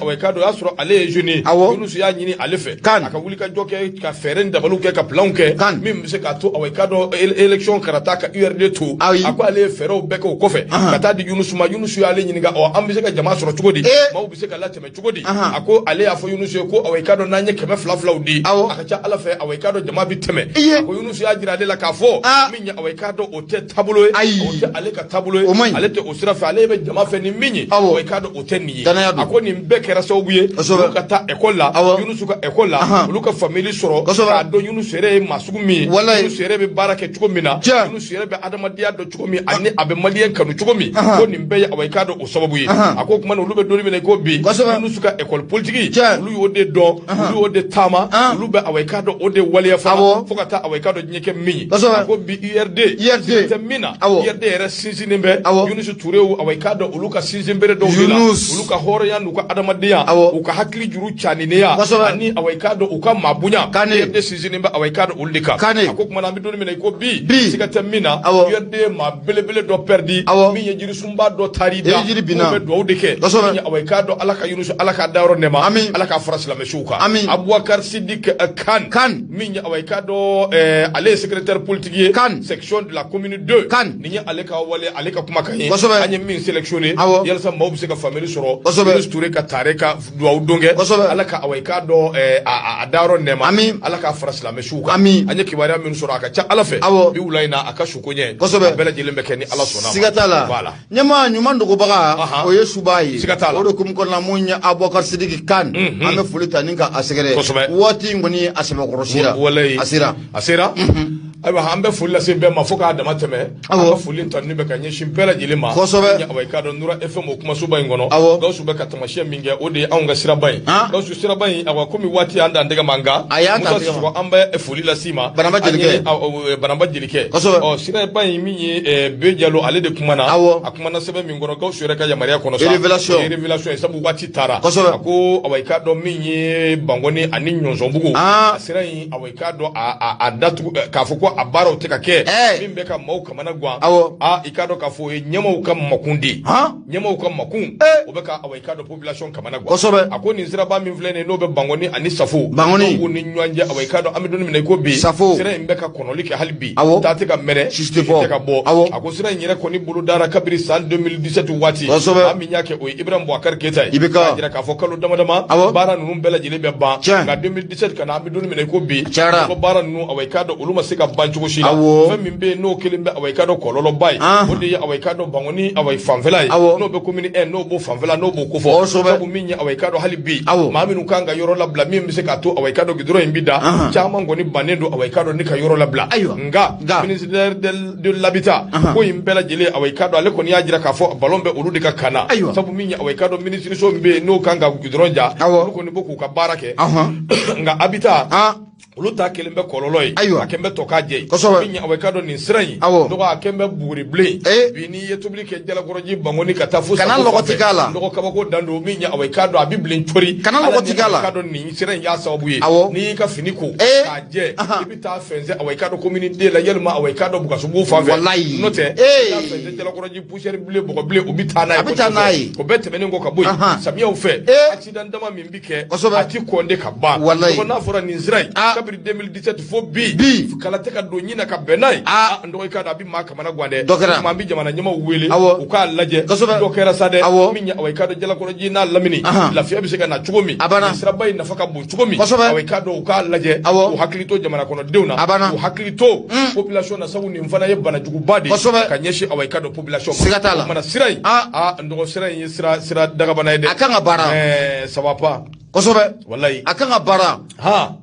awa i k'a dɔn o y'a sɔrɔ ale ye jeune ye. Yunusu y'a ɲini ale fɛ a ka wulikajɔ kɛ ka fɛɛrɛ ni dabaliw kɛ ka planw kɛ min bɛ se k'a to awa i k'a dɔn élection kana taa ka URD to. A ko ale ye fɛɛrɛw bɛɛ kɛ o kɔfɛ ka taa di Yunusu ma. Yunusu y'ale ɲininka, ɔ an bɛ se ka jama sɔrɔ cogo di, maaw bɛ se ka latɛmɛ cogo di? A ko ale y'a fɔ Yunusu ye ko awa i k'a dɔn n'an ye 200 filaw di, a ka ca Ala fɛ awa i k'a dɔn jama bɛ tɛmɛ. A ko Yunusu y'a jira ale la k'a fɔ min ye awa i k'a dɔn o tɛ taabolo ye, o tɛ ale ka taabolo ye, ale tɛ o sira fɛ, ale bɛ jama fɛ ni min ye, awa i k'a dɔn o tɛ nin ye. A ko nin bɛɛ kɛra sababu ye olu ka taa école la, Yunusu ka école la, olu ka faamuyali sɔrɔ k'a dɔn Yunusu yɛrɛ ye maa sugu min ye, Yunusu yɛrɛ bɛ baara kɛ cogo min na, Yunusu yɛrɛ bɛ adamadenya dɔn cogo min, ani a bɛ maliyɛn kanu cogo min. Ko nin bɛɛ ye awa i k'a dɔn o sababu ye. A ko kuma olu bɛ don min na i ko bi, Yunusu ka école politique olu y'o de dɔn, olu y'o de taama, olu bɛ awa i k'a dɔn o de waleya fana fo ka taa awa i k'a dɔn diɲɛ kɛ min ye. A ko bi URD tɛ min na, URD yɛrɛ sinsinnen bɛ Yunusu Ture awa i k'a dɔn olu ka sinsin bere dɔw de la, olu ka hɔrɔnya n'u ka adamadenya, u ka hakili juru caninenya, ani awa i k'a dɔn u ka maabonya, URD sinsinnen bɛ awa i k'a dɔn olu de kan. A ko kuma na an bɛ don min na i ko bi, siga tɛ min na, URD ye maa belebele dɔ pɛridi min ye jirisunba dɔ taari da, k'u bɛ dugawu de kɛ min ye awa i k'a dɔn Ala ka Yunusu Ala k'a dayɔrɔ nɛma, Ala k'a fara silamɛsiw kan. Abubakar Sidik Kan min ye awa i k'a dɔn ale ye secrétaire politique ye section de la commune 2, nin ye ale ka wale, ale ka kumakan ye, an ye min sélectionné yalasa maaw bɛ se ka faamuyali sɔrɔ Yunusu Ture ka taare ka dugawu don kɛ, Ala ka awa i k'a dɔn a dayɔrɔ nɛma, Ala k'a fara silamɛ silamɛ suw kan. Ami. An ye kibaruya minnu sɔrɔ, a ka ca Ala fɛ. Awɔ. Bi wula in na, a ka suko ɲɛ. Kosɛbɛ. A bɛɛ lajɛlen bɛ kɛ ni Ala sɔnna ma. Siga t'a la. Voilà. Ɲɛmaa ɲuman dogobaga, o ye suba ye. Siga t'a la. O de hukumu kɔnɔna, mun ye Abubakar Sidiki Kan, an bɛ foli ta ni ka a sɛgɛrɛ. Kosɛbɛ. Waati in kɔni, a sɛbɛkɔrɔ sera. Walayi. A sera. A sera. Ayiwa, an bɛ foli lase bɛɛ ma fo k'a dama tɛmɛ. An ka foli tanuni bɛ ka ɲɛsin bɛɛ lajɛlen ma. Kosɛbɛ. Awa, i k'a dɔn, Nura FM, o kumasoba in kɔnɔ. Awɔ. Gawusu bɛ ka tamasiyɛn min kɛ, o de ye anw ka siraba ye. Gawusu, siraba in, awa, komi waati y'an dan tɛgɛ ma, nka A y'an dan Musa tɛgɛ ma. Sisɔkɔ, an bɛ foli lase i ma. Banamba An ye, Jelikɛ. Banamba Jelikɛ. Kosɛbɛ. Ɔ, siraba in min ye B Jalo, ale de kumana. Awɔ. A kumana sɛbɛn min kɔnɔ, Gawusu yɛrɛ ka yamaruya kɔnɔ sa. Révélation. O ye révélation ye, sabu waati taara. Kosɛbɛ. A ko, awa, i k'a dɔn, min ye Bankɔni ani Ɲɔnsɔnbugu. A sira in, awa, i k'a dɔn, a datugu, k'a fɔ ko a baaraw tɛ ka kɛ. Min bɛ ka maaw kamana gan. Awɔ. A, i k'a dɔn k'a fɔ o ye ɲɛmaaw ka makun de ye. Han? Ɲɛmaaw ka makun. O bɛ ka, awa, i k'a dɔn, population kamana gan. Kosɛbɛ. A ko nin siraba min filɛ nin ye, n'o bɛ Bankɔni ani Safo. Bankɔni. N'o b'u ni ɲɔgɔn cɛ, awa, i k'a dɔn, an bɛ don min na i ko bi. Safo. Sira in bɛ ka kɔnɔli kɛ hali bi. Awɔ. Taa tɛ ka mɛnɛ. Sisi tɛ bɔ. Tɛ ka bɔ. Awɔ. A ko sira in yɛrɛ kɔni bolo dara kabiri san 2017 waati. Kosɛbɛ. Maa min y'a kɛ, o ye Ibrahim Boubacar Keita ye. IBK. K'a jira k'a fɔ kalo dama dama. Awɔ. Baara ninnu bɛɛ lajɛlen bɛ ban. Tiɲɛ. Nka 2017 ka na, an bɛ don min na i ko bi. Cayara. Ko baara ninnu, awa, i k'a dɔn, olu ma se ka ban cogo si la. Awɔ. Fɛn min bɛ yen, n'o kelen bɛ, awa, i k'a dɔn, kɔlɔlɔba ye. O de ye, awa, i k'a dɔn, Bankɔni, awa, fanfɛla ye. Awɔ. N'o bɛ commune 1, n'o b'o fanfɛla, n'o b'o kofɔ. Kosɛbɛ. Sabu min ye, awa, i k'a dɔn, hali bi. Awɔ. Maa minnu kan ka yɔrɔ labila min bɛ se k'a to, awa, i k'a dɔn, goudron in bɛ da. Caman kɔni bannen don, awa, i k'a dɔn, ni ka yɔrɔ labila. Ayiwa. Nka Nka. ministère de l'habitat, ko in bɛɛ lajɛlen, awa, i k'a dɔn, ale kɔni y'a jira k'a fɔ ballon bɛ olu de ka kan na. Ayiwa. Sabu min ye, awa, i k'a dɔn, minisiriso min bɛ yen, n'o kan ka goudron ja. Awɔ. Olu kɔni bɛ k'u ka baara kɛ. Nka habitat, olu ta kelen bɛ kɔlɔlɔ ye. Ayiwa. A kɛn bɛ tɔ k'a jɛ ye. Kosɛbɛ. Min ye, awa, i k'a dɔn, nin sira in. Awɔ. Dɔgɔ, a kɛn bɛ buguri bilen. Bi n'i ye tobili kɛ Jalakɔrɔji, Bankɔni ka taa fo Kana Safo lɔgɔ fanfɛ. ti k'a la. Lɔgɔ kabako dan don. Min ye, awa, i k'a dɔn, a bɛ bilen cori. Kana lɔgɔ ti k'a la. Ala ni, awa, i k'a dɔn, nin sira in y'a sababu ye. Awɔ. N'i y'i ka fini ko k'a jɛ, i bɛ taa fɛnsɛ, awa, i k'a dɔn, commune D la, yalima, awa, i k'a dɔn, Bukasubugu fan fɛ. Walayi. N'o tɛ, i bɛ taa fɛnsɛ Jalakɔrɔji, poussière bilen, bɔgɔ bilen, u bɛ taa n'a ye. A bɛ taa n'a ye. O bɛɛ tɛmɛnen kɔ ka bɔ yen. Samiyaw fɛ, accident dama min bi kɛ, Kosɛbɛ. a ti kɔnde ka ban. Walayi. Dɔgɔ, n'a fɔra nin sira in, kabiri 2017 fo bi, Bi. kala tɛ ka don ɲin na ka bɛn n'a ye. N dɔgɔ, i k'a dɔn, a bɛ maa kamana gan dɛ. Dɔ kɛra. O tuma, an bɛ jamana ɲɛmaaw wele. Awɔ. U k'a lajɛ. Kosɛbɛ. Dɔ kɛra sa dɛ. Awɔ. Min ye, awa, i k'a dɔn, Jalakɔrɔji n'a lamini, lafiya bɛ se ka na cogo min. A banna. Nin siraba in nafa ka bon cogo min. Kosɛbɛ. Awa, i k'a dɔn, u k'a lajɛ. Awɔ. U hakili to jamana kɔnɔdenw na. A banna. U hakili to population na, sabu nin fana ye banajuguba de ye. Kosɛbɛ. Ka ɲɛsin, awa, i k'a dɔn, population ma. Siga t'a la. O kumana sira in, n dɔgɔ, sira in ye sira dagabana ye dɛ. A kan ka baara. Ça va pas. Kosɛbɛ. Walayi. A kan ka baara.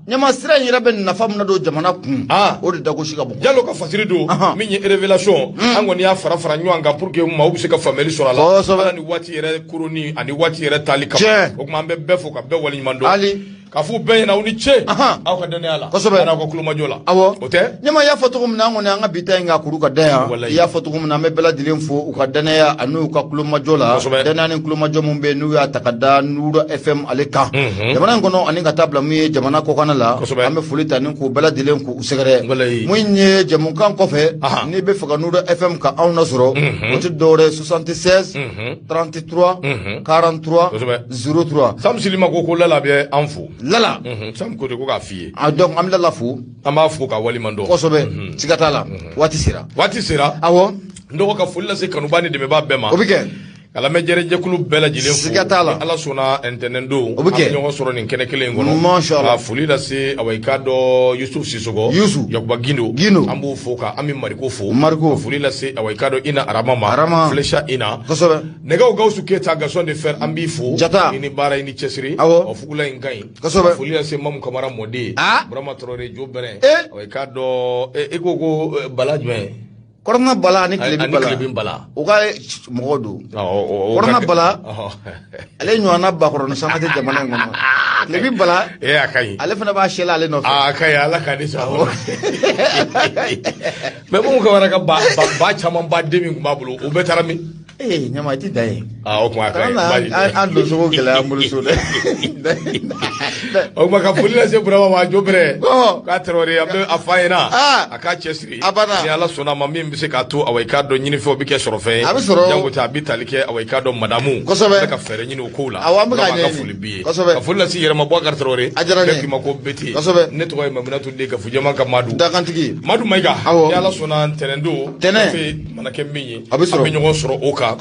Ɲɛma, sira in yɛrɛ bɛ nafa min na don jamana kun, o de dagosi ka bon. Jalo ka fasiri don min ye révélation, an kɔni y'a fara fara ɲɔgɔn kan pour que maaw bɛ se ka faamuyali sɔrɔ a la. Kosɛbɛ. Ala ni waati yɛrɛ koroni ani waati yɛrɛ taali kama. Tiɲɛ. O tuma, an bɛ bɛɛ fo ka bɛɛ waleɲuman dɔn. Ali. K'a fɔ bɛɛ ɲɛna, aw ni ce aw ka danaya la. Kosɛbɛ. Ani aw ka kulomajɔ la. Awɔ. O tɛ? Ɲɛma, y'a fɔ cogo min na, an kɔni an ka bi ta in ka kuru ka da yan. Walayi. I y'a fɔ cogo min na, an bɛ bɛɛ lajɛlen fo u ka danaya ani u ka kulomajɔ la. Kosɛbɛ. Danaya ni kulomajɔ min bɛ yen, n'u y'a ta ka da Nura FM ale kan. Jamana in kɔnɔ ani ka taa bila mun ye jamana kɔkanna la. Kosɛbɛ. An bɛ foli ta ni k'u bɛɛ lajɛlen k'u sɛgɛrɛ. Walayi. Mun ye jɛmukan kɔfɛ, n'i bɛ fɛ ka Nura FM ka anw lasɔrɔ, o tɛ dɔwɛrɛ ye 76 33 43 Kosɛbɛ. 03. Sam Silima ko Lala bɛ an fo. Lala. Sam ko de ko k'a f'i ye. Ah, donc an bɛ Lala fo. An b'a fo ka waleɲuman dɔn. Kosɛbɛ. Siga t'a la. Waati sera. Waati sera. Awɔ. N dɔgɔ, ka foli lase kanuba ni dɛmɛbaa bɛɛ ma. O bɛ kɛ. Ka lamɛnjɛrɛjɛkulu bɛɛ lajɛlen fo. Siga t'a la. Ni Ala sɔnna, ntɛnɛn don. O bɛ kɛ. An bɛ ɲɔgɔn sɔrɔ nin kɛnɛ kelen in kɔnɔ. Masha Allah. Ka foli lase, awa, i k'a dɔn, Yusuf Sisɔkɔ. Yusu. Yakuba Gindo. Gindo. An b'o fo ka Ami Mariko fo. Mariko. Ka foli lase, awa, i k'a dɔn, Ina Arama ma. Arama. Flecha Ina. Kosɛbɛ. Nɛgɛw Gawusu Keyita, Gaston de Fer, an b'i fo. Jata. I ni baara, i ni cɛsiri. Awɔ. Ɔ, fugula in ka ɲi. Kosɛbɛ. Ka foli lase Mamu Kamara mɔden. Burama Traoré Jo Bɛrɛ. Awa, i k'a dɔn, e ko bala jumɛn? Kɔrɔna bala ani tilebi Ani bala. tilebi bala. U ka mɔgɔw don. Kɔrɔna bala, ale ɲɔgɔnna bakɔrɔni sama tɛ jamana in kɔnɔ. Tilebi bala, a ka ɲi. Ale fana b'a sɛla ale nɔfɛ. A ka ɲi, Ala k'a di sɔn. Mais Mamu Kamara ka ba caman ba den min tun b'a bolo, o bɛɛ taara min? Ee, ɲama, i ti dan ye. O tuma a ka ɲi. Kana an don sogo gɛlɛya an bolo so dɛ. O tuma, ka foli lase Burama ma, Jo Bɛrɛ. K'a Traoré, an bɛ a f'a ɲɛna. A k'a cɛsiri. A banna. Ni Ala sɔnna a ma, min bɛ se k'a to, awa, i k'a dɔn, ɲinifɛnw bɛ kɛ sɔrɔfɛn ye. A bɛ sɔrɔ. Jango tɛ, a bɛ tali kɛ, awa, i k'a dɔn, madamu. Kosɛbɛ. A bɛ ka fɛɛrɛ ɲini o kow la. Awɔ, an bɛ k'a Burama, ka ɲɛɲini. foli b'i ye. Kosɛbɛ. Ka foli lase yɛrɛma Boubacar Traoré. A diyara n ye. Bɛɛ k'i ma ko Bete. Kosɛbɛ. Ne tɔgɔ ye Maminatu den Gafu Jama ka Madu. Dakantigi. Madu Mayiga. Awɔ. Ni Ala sɔnna, ntɛnɛn don. Tɛnɛn. Gafe mana kɛ min ye. A bɛ sɔrɔ. An bɛ ɲɔgɔn sɔrɔ o kan.